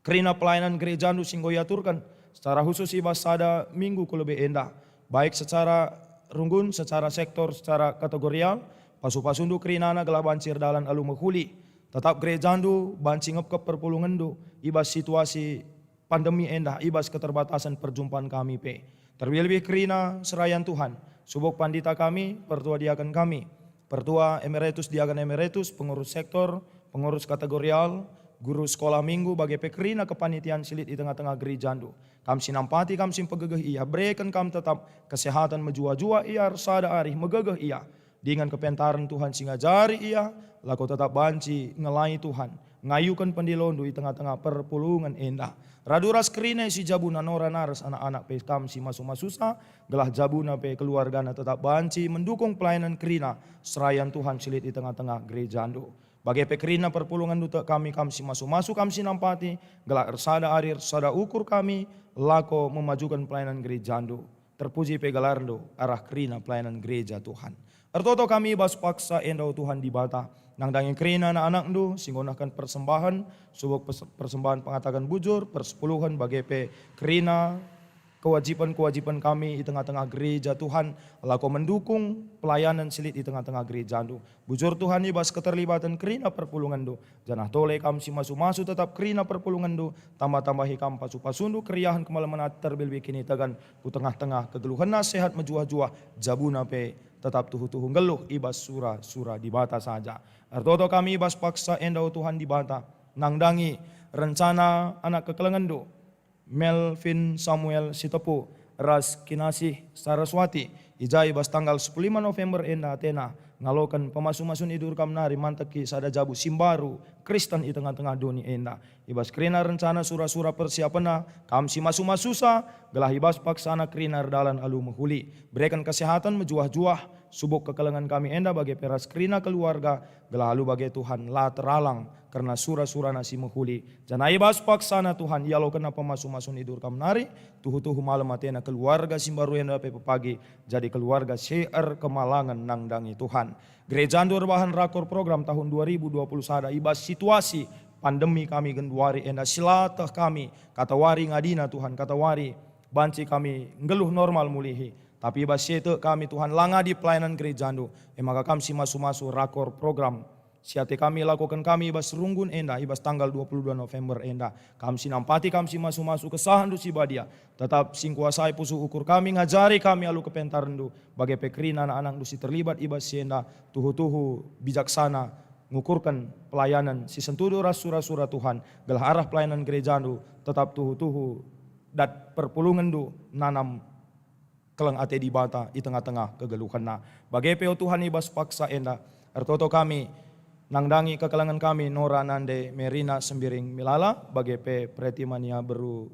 kerina pelayanan gerejandu si enggo iaturken secara khusus i bas sada minggu ku lebe enda, baik secara runggun, secara sektor, secara kategorial. Pasu-pasundu kerinana gelah banci erdalan alu mehuli. Tetap gerejandu banci ngepkep perpulungenndu i bas situasi pandemi enda, i bas keterbatasen perjumpan kami pe. Terlebih-lebih kerina serayan Tuhan, subuk pandita kami, pertua diaken kami, pertua emeritus, diaken emeritus, pengurus sektor, pengurus kategorial, guru sekolah minggu, bage pe kerina kepanitian si lit i tengah-tengah gerejandu. Kam si nampati, Kam si mpegegeh ia, bereken Kam tetap kesehatan, mejuah-juah ia, ersada arih, megegeh ia. Dingen kepentaren Tuhan si ngajari ia, lako tetap banci ngelai Tuhan, ngayuken pendilondu i tengah-tengah perpulungen enda. Radu ras kerina si jabuna, Nora, Naras, anak-anak pe Kam si masu-masusa, gelah jabuna pe keluargana tetap banci mendukung pelayanan kerina serayan Tuhan si lit i tengah-tengah gerejandu. Bage pe kerina perpulungenndu tek kami, Kam si masu-masu, Kam si nampati, gelah ersada arih, ersada ukur kami, lako memajuken pelayanan gerejandu. Terpuji pe gelarndu arah kerina pelayanan gereja, Tuhan. Ertoto kami i bas paksa enda, o Tuhan Dibata, nandangi kerina anak-anakndu si nggo nehken persembahen, subuk pes-, persembahen pengataken bujur, persepuluhen, bage pe kerina kewajiben-kewajiben kami i tengah-tengah gereja, Tuhan, lako mendukung pelayanan si lit i tengah-tengah gerejandu. Bujur, Tuhan, i bas keterlibaten kerina perpulungenndu, janah tole Kam si masu-masu tetap kerina perpulungenndu, tambah-tambahi Kam pasu-pasundu keriahen, kemalemen ate, terlebih-lebih kiniteken ku tengah-tengah kegeluhenna, sehat mejuah-juah, jabuna pe tetap tuhu-tuhu nggeluh i bas sura-sura Dibata saja. Ertoto kami i bas paksa enda, o Tuhan Dibata, nandangi rencana anak kekelengenndu, Melvin Samuel Sitepu ras Kinasih Saraswati, i ja i bas tanggal sepuluh lima November enda atena ngaloken pemasu-masun idur Kam nari manteki sada jabu si mbaru Kristen i tengah-tengah doni enda. I bas kerina rencana sura-sura persiapenna, Kam si masu-masusa, gelah i bas paksana kerina erdalan alu mehuli. Bereken kesehatan, mejuah-juah, subuk kekelengen kami enda bage pe ras kerina keluarga, gelah alu bage, Tuhan, la teralang kerna sura-surana si mehuli. Janah i bas paksana, Tuhan, ialokenna pemasu-masun idur Kam nari, tuhu-tuhu malem atena keluarga si mbaru enda pe pepagi jadi keluarga si erkemalangen nandangi Tuhan. GerejaNdu erbahan rakor program tahun dua ribu dua puluh sada i bas situasi pandemi kami genduari enda si la teh kami, katawari ngadina, Tuhan, katawari banci kami nggeluh normal mulihi. Tapi i bas si e tek kami, Tuhan, la ngadi pelayanan gerejaNdu, e maka Kam si masu-masu rakor program si ate kami lakoken kami i bas runggun enda, i bas tanggal dua puluh dua November enda. Kam si nampati, Kam si masu-masu, kesahenNdu si badia tetap si ngkuasai pusuh ukur kami, ngajari kami alu kepentarenNdu, bage pe kerina anak-anakNdu si terlibat i bas si enda, tuhu-tuhu bijaksana ngukurken pelayanan si sentudu ras sura-sura Tuhan, gelah arah pelayanan gerejaNdu tetap tuhu-tuhu dat perpulungenNdu nanam keleng ate Dibata i tengah-tengah kegeluhenna. Bage pe, o Tuhan, i bas paksa enda, ertoto kami nandangi kekelengen kami Nora nande Merina Sembiring Milala, bage pe Pretimania Beru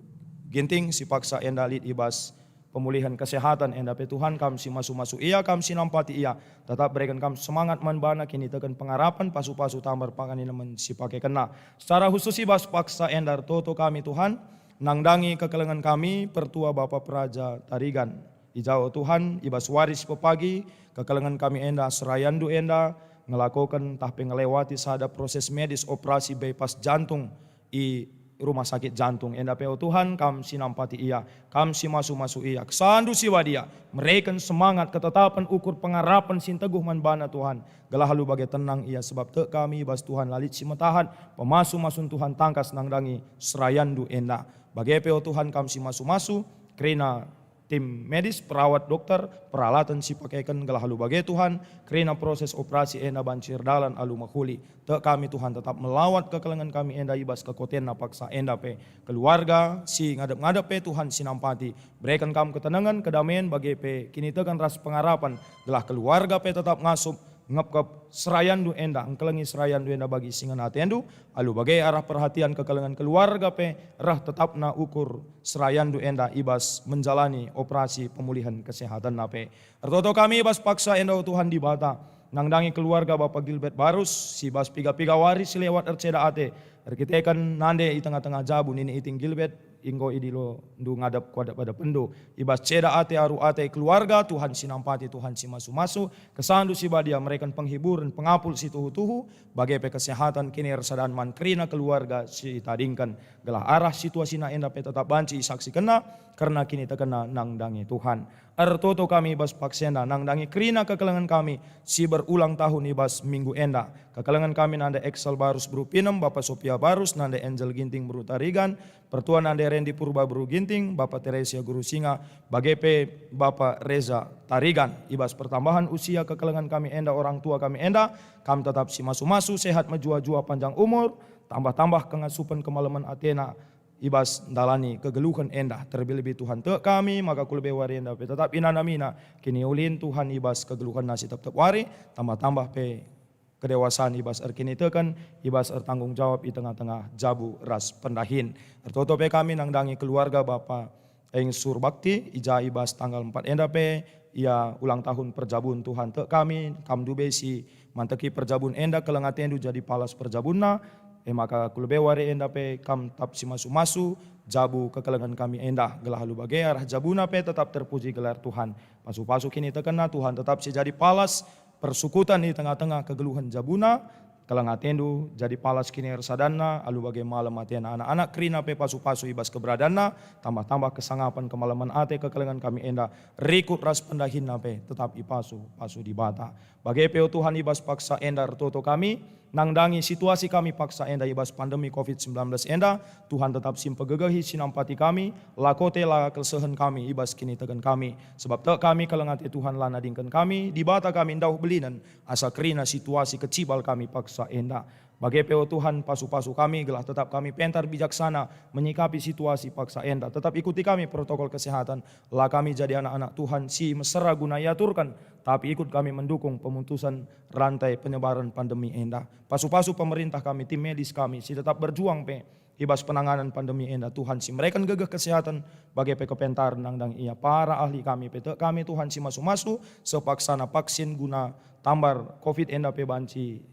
Ginting si paksa enda lit i bas pemulihen kesehatan, enda pe Tuhan, Kam si masu-masu ia, Kam si nampati ia, tetap bereken Kam semangat man bana kiniteken pengarapen, pasu-pasu tambar pangan inemen si pakekenna. Secara khusus i bas paksa enda ertoto kami, Tuhan, nandangi kekelengen kami, Pertua Bapa Peraja Tarigan. I ja, o Tuhan, i bas wari si pepagi, kekelengen kami enda, serayanNdu enda, ngelakoken ntah pe ngelewati sada proses medis operasi bypass jantung i rumah sakit jantung. Enda pe, o Tuhan, Kam si nampati ia, Kam si masu-masu ia. KesahNdu si Badia mereken semangat, ketetapen, ukur pengarapen si nteguh man bana, Tuhan, gelah alu bage tenang ia, sebab tek kami i bas Tuhan la lit si metahat, pemasu-masun Tuhan tangkas nandangi serayanNdu enda. Bage pe, o Tuhan, Kam si masu-masu, kerina tim medis, perawat, dokter, peralatan si pakeken gelah alu bage, Tuhan, kerina proses operasi enda banci erdalan alu mehuli. Tek kami, Tuhan, tetap melawat kekelengen kami enda i bas kekuatenna paksa enda pe. Keluarga si ngadep-ngadep pe, Tuhan, si nampati. Bereken Kam ketenengen, kedamen, bage pe kiniteken ras pengarapen, gelah keluarga pe tetap ngasup, ngepkep serayanNdu enda, engkelengi serayanNdu enda bagi si ngena atendu, alu bage arah perhatian kekelengen keluarga pe reh tetapna ukur serayanNdu enda i bas menjalani operasi pemulihen kesehatanna pe. Ertoto kami i bas paksa enda, o Tuhan Dibata, nandangi keluarga Bapa Gilbert Barus si bas piga-piga wari si lewat erceda ate, erkiteken nande i tengah-tengah jabu nini iting Gilbert, enggo idilondu ngadep kuadep-adepenndu. I bas ceda ate, aru ate keluarga, Tuhan si nampati, Tuhan si masu-masu, KesahNdu si Badia mereken penghiburen, pengapul si tuhu-tuhu, bage pe kesehatan, kinisersadan man kerina keluarga si itadingken, gelah arah situasina enda pe tetap banci isaksikenna kerna kinitekenna nandangi Tuhan. Ertoto kami i bas paksa enda nandangi kerina kekelengen kami si berulang tahun i bas minggu enda. Kekelengen kami nande Excel Barus beru Pinem, Bapa Sopia Barus, nande Angel Ginting beru Tarigan, Pertua nande Rendi Purba beru Ginting, Bapa Teresia Guru Singa, bage pe Bapa Reza Tarigan. I bas pertambahan usia kekelengen kami enda, orang tua kami enda, Kam tetap si masu-masu, sehat mejuah-juah, panjang umur, tambah-tambah kengasupen kemalemen atena i bas ndalani kegeluhen enda. Terlebih-lebih, Tuhan, tek kami maka ku lebe wari enda pe tetap inanamina kiniulin, Tuhan, i bas kegeluhenna si tep-tep wari, tambah-tambah pe kedewasan i bas erkiniteken, i bas ertanggung jawab i tengah-tengah jabu ras pendahin. Ertoto pe kami nandangi keluarga Bapa Eng Surbakti, i ja i bas tanggal empat enda pe ia ulang tahun perjabun. Tuhan, tek kami, Kam ndube si manteki perjabun enda, keleng atendu jadi palas perjabunna, e maka ku lebe wari enda pe Kam tetap si masu-masu jabu kekelengen kami enda, gelah alu bage arah jabuna pe tetap terpuji gelar Tuhan. Pasu-pasu kinitekenna, Tuhan, tetap si jadi palas persukuten i tengah-tengah kegeluhen jabuna, keleng atendu jadi palas kinisersadanna, alu bage malem atena anak-anak kerina pe pasu-pasu i bas keberadanna, tambah-tambah kesangapen, kemalemen ate, kekelengen kami enda, rikut ras pendahinna pe tetap ipasu-pasu Dibata. Bage pe, o Tuhan, i bas paksa enda ertoto kami, nandangi situasi kami paksa enda i bas pandemi covid sembilan belas enda, Tuhan tetap si mpegegehi, si nampati kami, lako te la kelsehen kami i bas kiniteken kami. Sebab tek kami, keleng ate Tuhan la nadingken kami, Dibata kami ndauh belinen, asa kerina situasi kecibal kami paksa enda. Bage pe, o Tuhan, pasu-pasu kami gelah tetap kami pentar bijaksana menyikapi situasi paksa enda. Tetap ikuti kami protokol kesehatan, la kami jadi anak-anak Tuhan si mesera guna iaturken, tapi ikut kami mendukung pemutusen rantai penyebaran pandemi enda. Pasu-pasu pemerintah kami, tim medis kami si tetap berjuang pe i bas penanganan pandemi enda, Tuhan, si mereken gegeh kesehatan, bage pe kepentaren nandangi ia. Para ahli kami pe, tek kami, Tuhan, si masu-masu, sepaksana vaksin guna tambar covid enda pe banci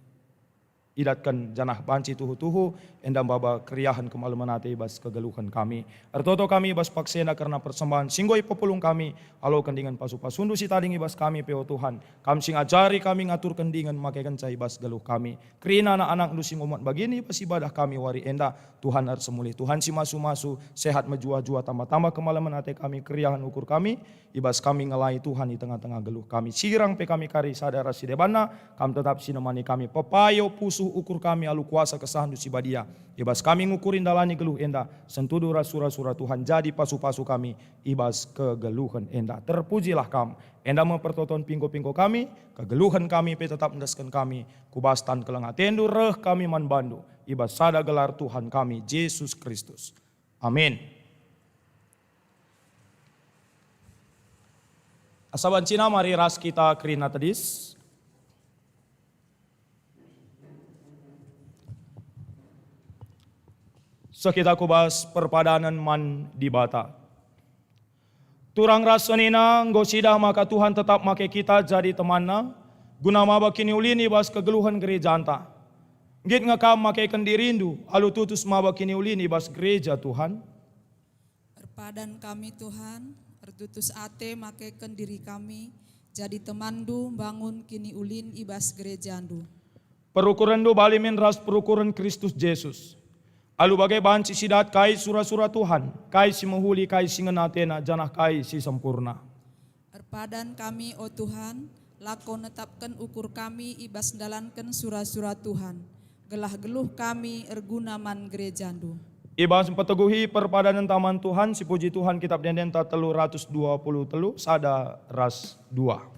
idatken, janah banci tuhu-tuhu enda maba keriahen, kemalemen ate i bas kegeluhen kami. Ertoto kami i bas paksa enda kerna persembahen si enggo ipepulung kami, aloken dingen pasu-pasundu si tading i bas kami pe, o Tuhan. Kam si ngajari kami ngaturken dingen makekenca i bas geluh kami. Kerina anak-anakndu si ngumat bagin i bas ibadah kami wari enda, Tuhan ersemulih. Tuhan si masu-masu, sehat mejuah-juah, tambah-tambah kemalemen ate kami, keriahen ukur kami, i bas kami ngelai Tuhan i tengah-tengah geluh kami. Sirang pe kami kari sada ras si debanna, Kam tetap si nemani kami, pepayo pusuh ukur kami alu kuasa kesahndu si badia. I bas kami ngukuri ndalani geluh enda, sentudu ras sura-sura Tuhan jadi pasu-pasu kami i bas kegeluhen enda. Terpujilah Kam. Enda me pertoton pingko-pingko kami, kegeluhen kami pe tetap endesken kami ku bas tan keleng atendu reh kami man bandu, i bas sada gelar Tuhan kami, Jesus Kristus. Amin. Asa bancina mari ras kita kerina tedis. Seh kita ku bas perpadanen man Dibata. Turang ras senina, enggo sidah maka Tuhan tetap make kita jadi temanNa, guna maba kiniulin i bas kegeluhen gerejanta. Nggit nge kam makeken dirindu, alu tutus maba kiniulin i bas gereja Tuhan? Erpadan kami, Tuhan, ertutus ate makeken diri kami jadi temanNdu mbangun kiniulin i bas gerejaNdu. PerukurenNdu bali min ras perukuren Kristus Jesus. Alu bage banci sidat kai sura-sura Tuhan, kai si mehuli, kai si ngena atena, janah kai si sempurna. Erpadan kami, o Tuhan, lako netapken ukur kami i bas ndalanken sura-sura Tuhan, gelah geluh kami erguna man gerejaNdu. I bas mpeteguhi perpadanenta man Tuhan, sipuji Tuhan, Kitap Ende-endenta telu ratus dua puluh telu, sada ras dua.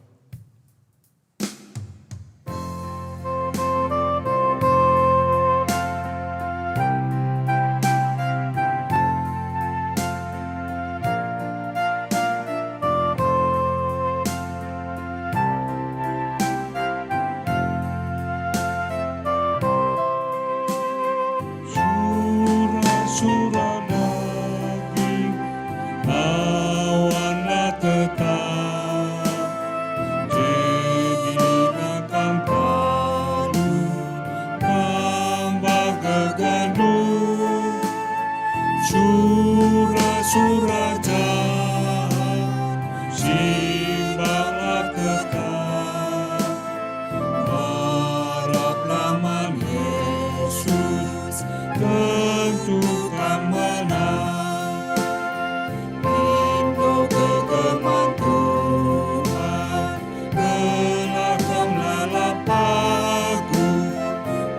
Sura-sura daging, awan la tetap, jadi makan palu, tambah gegehndu. Sura-sura jahat, simbah la tetap, araplah man Yesus, tentu kam menang. Indo gegeman Tuhan, gelah kam lalap pagu,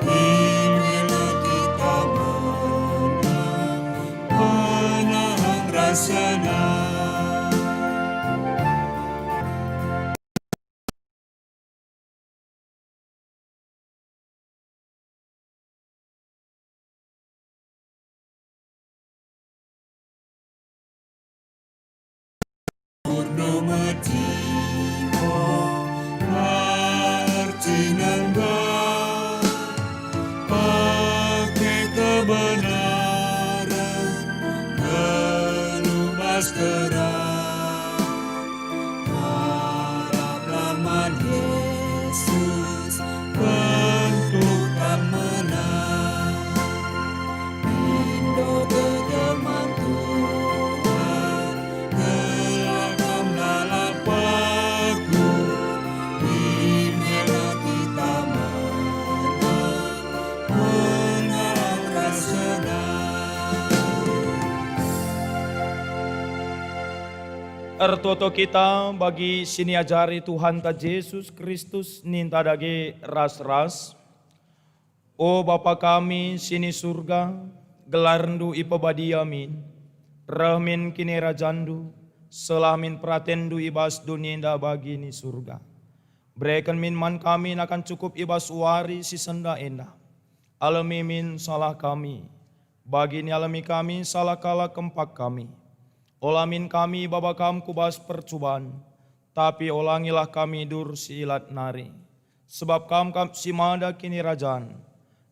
inilah kita menang, menang ras senang. Purno metimo, ertinengga, pake kebenaran, nggeluh bas terang. Araplah man Yesus, tentu kam menang. Indo gegeman Tuhan, gelah kam lalap pagu, inilah kita menang, menang ras senang. Ertoto kita bagi si niajari Tuhanta Jesus Kristus ninta dage ras-ras. O Bapa kami si ni Surga, gelarNdu ipebadia min, reh min kinirajanNdu, seh lah min peratenNdu i bas doni enda bagi ni Surga. Bereken min man kami nakan cukup i bas wari si senda enda. Alemi min salah kami, bagi nialemi kami salah kalak kempak kami. Ola min kami ibaba Kam ku bas percuban, tapi olangilah kami dur si ilat nari. Sebab Kam kap si mada kinirajan,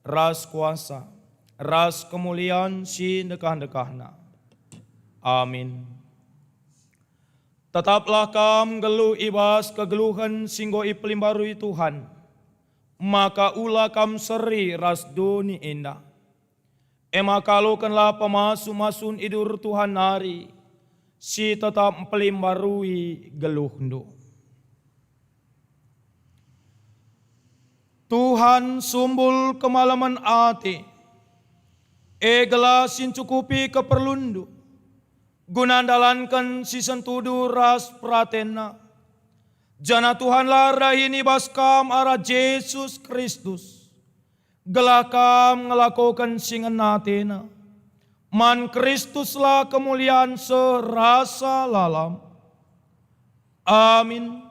ras kuasa, ras kemulian si ndekah-ndekahna. Amin. Tetaplah kam nggeluh i bas kegeluhen si enggo ipelimbarui Tuhan, maka ula kam seri ras doni enda. E maka alokenlah pemasu-masun i dur Tuhan nari, si tetap mpelimbarui geluhndu. Tuhan, sumbul kemalemen ate, e gelah si ncukupi keperlunndu, guna ndalanken si sentudu ras peratenna. Janah Tuhanlah erdahin i bas kam arah Jesus Kristus, gelah kam ngelakoken si ngena atena. Man Kristuslah kemulian seh rasa lalap. Amin.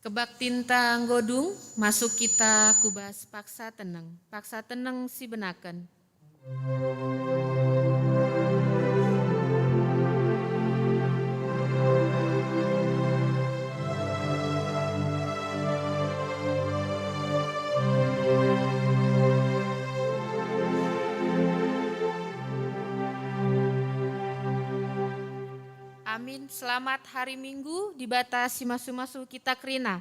Kebaktinta enggo dung, masuk kita ku bas paksa teneng, paksa teneng sibenaken. Amin. Selamat hari Minggu, Dibata si masu-masu kita kerina.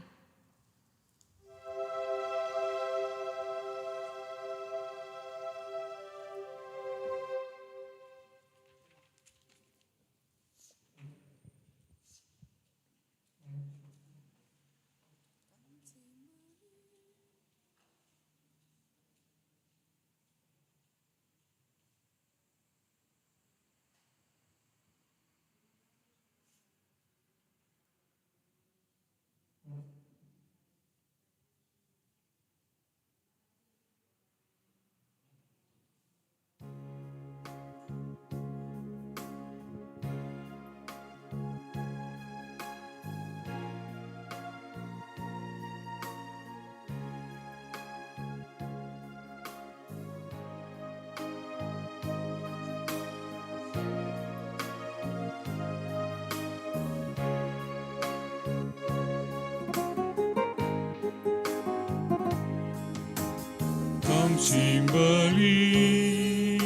Kam si mbelin,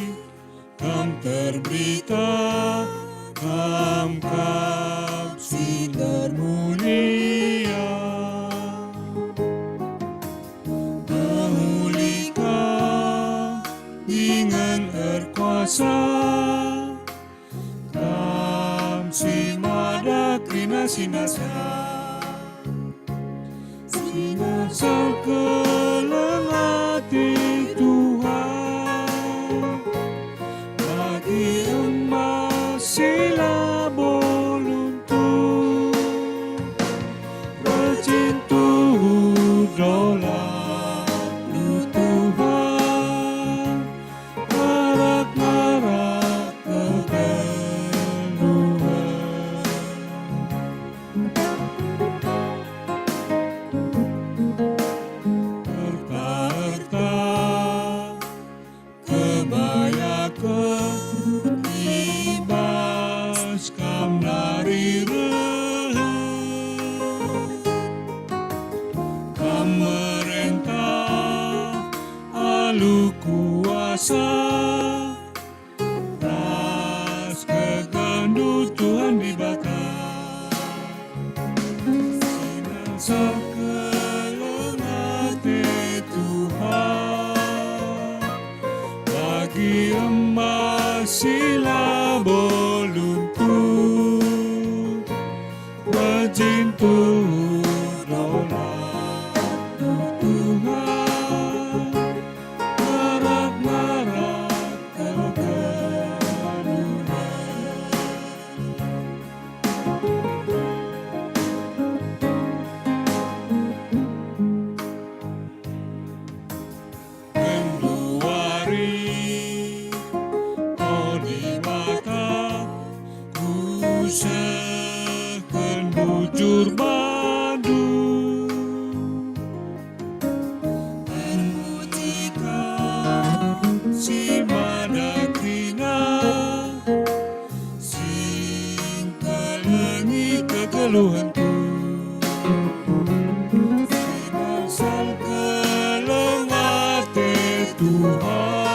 Kam terberita, Kam kap si termulia. Mehuli Kam dingen erkuasa, Kam si mada kerina si nasa. Si nasa keleng ate Tuhan, bagi emas si labo luntur, rajin tuhu dolanNdu Tuhan, arah-arah kegeluhen. Erta-erta kebayaken i bas Kam nari reh. Kam merentah alu kuasa, ras kegeluhenNdu Tuhan Dibata. Si nasa keleng ate Tuhan, bagi emas si labo luntur, rajin tuhu dolanNdu Tuhan, arah-arah kegeluhen. Genduari, o Dibata, kusehken bujur bandu. Terpuji Kam si mada kerina, si ngkelengi kegeluhenku. Si nasa keleng ate Tuhan,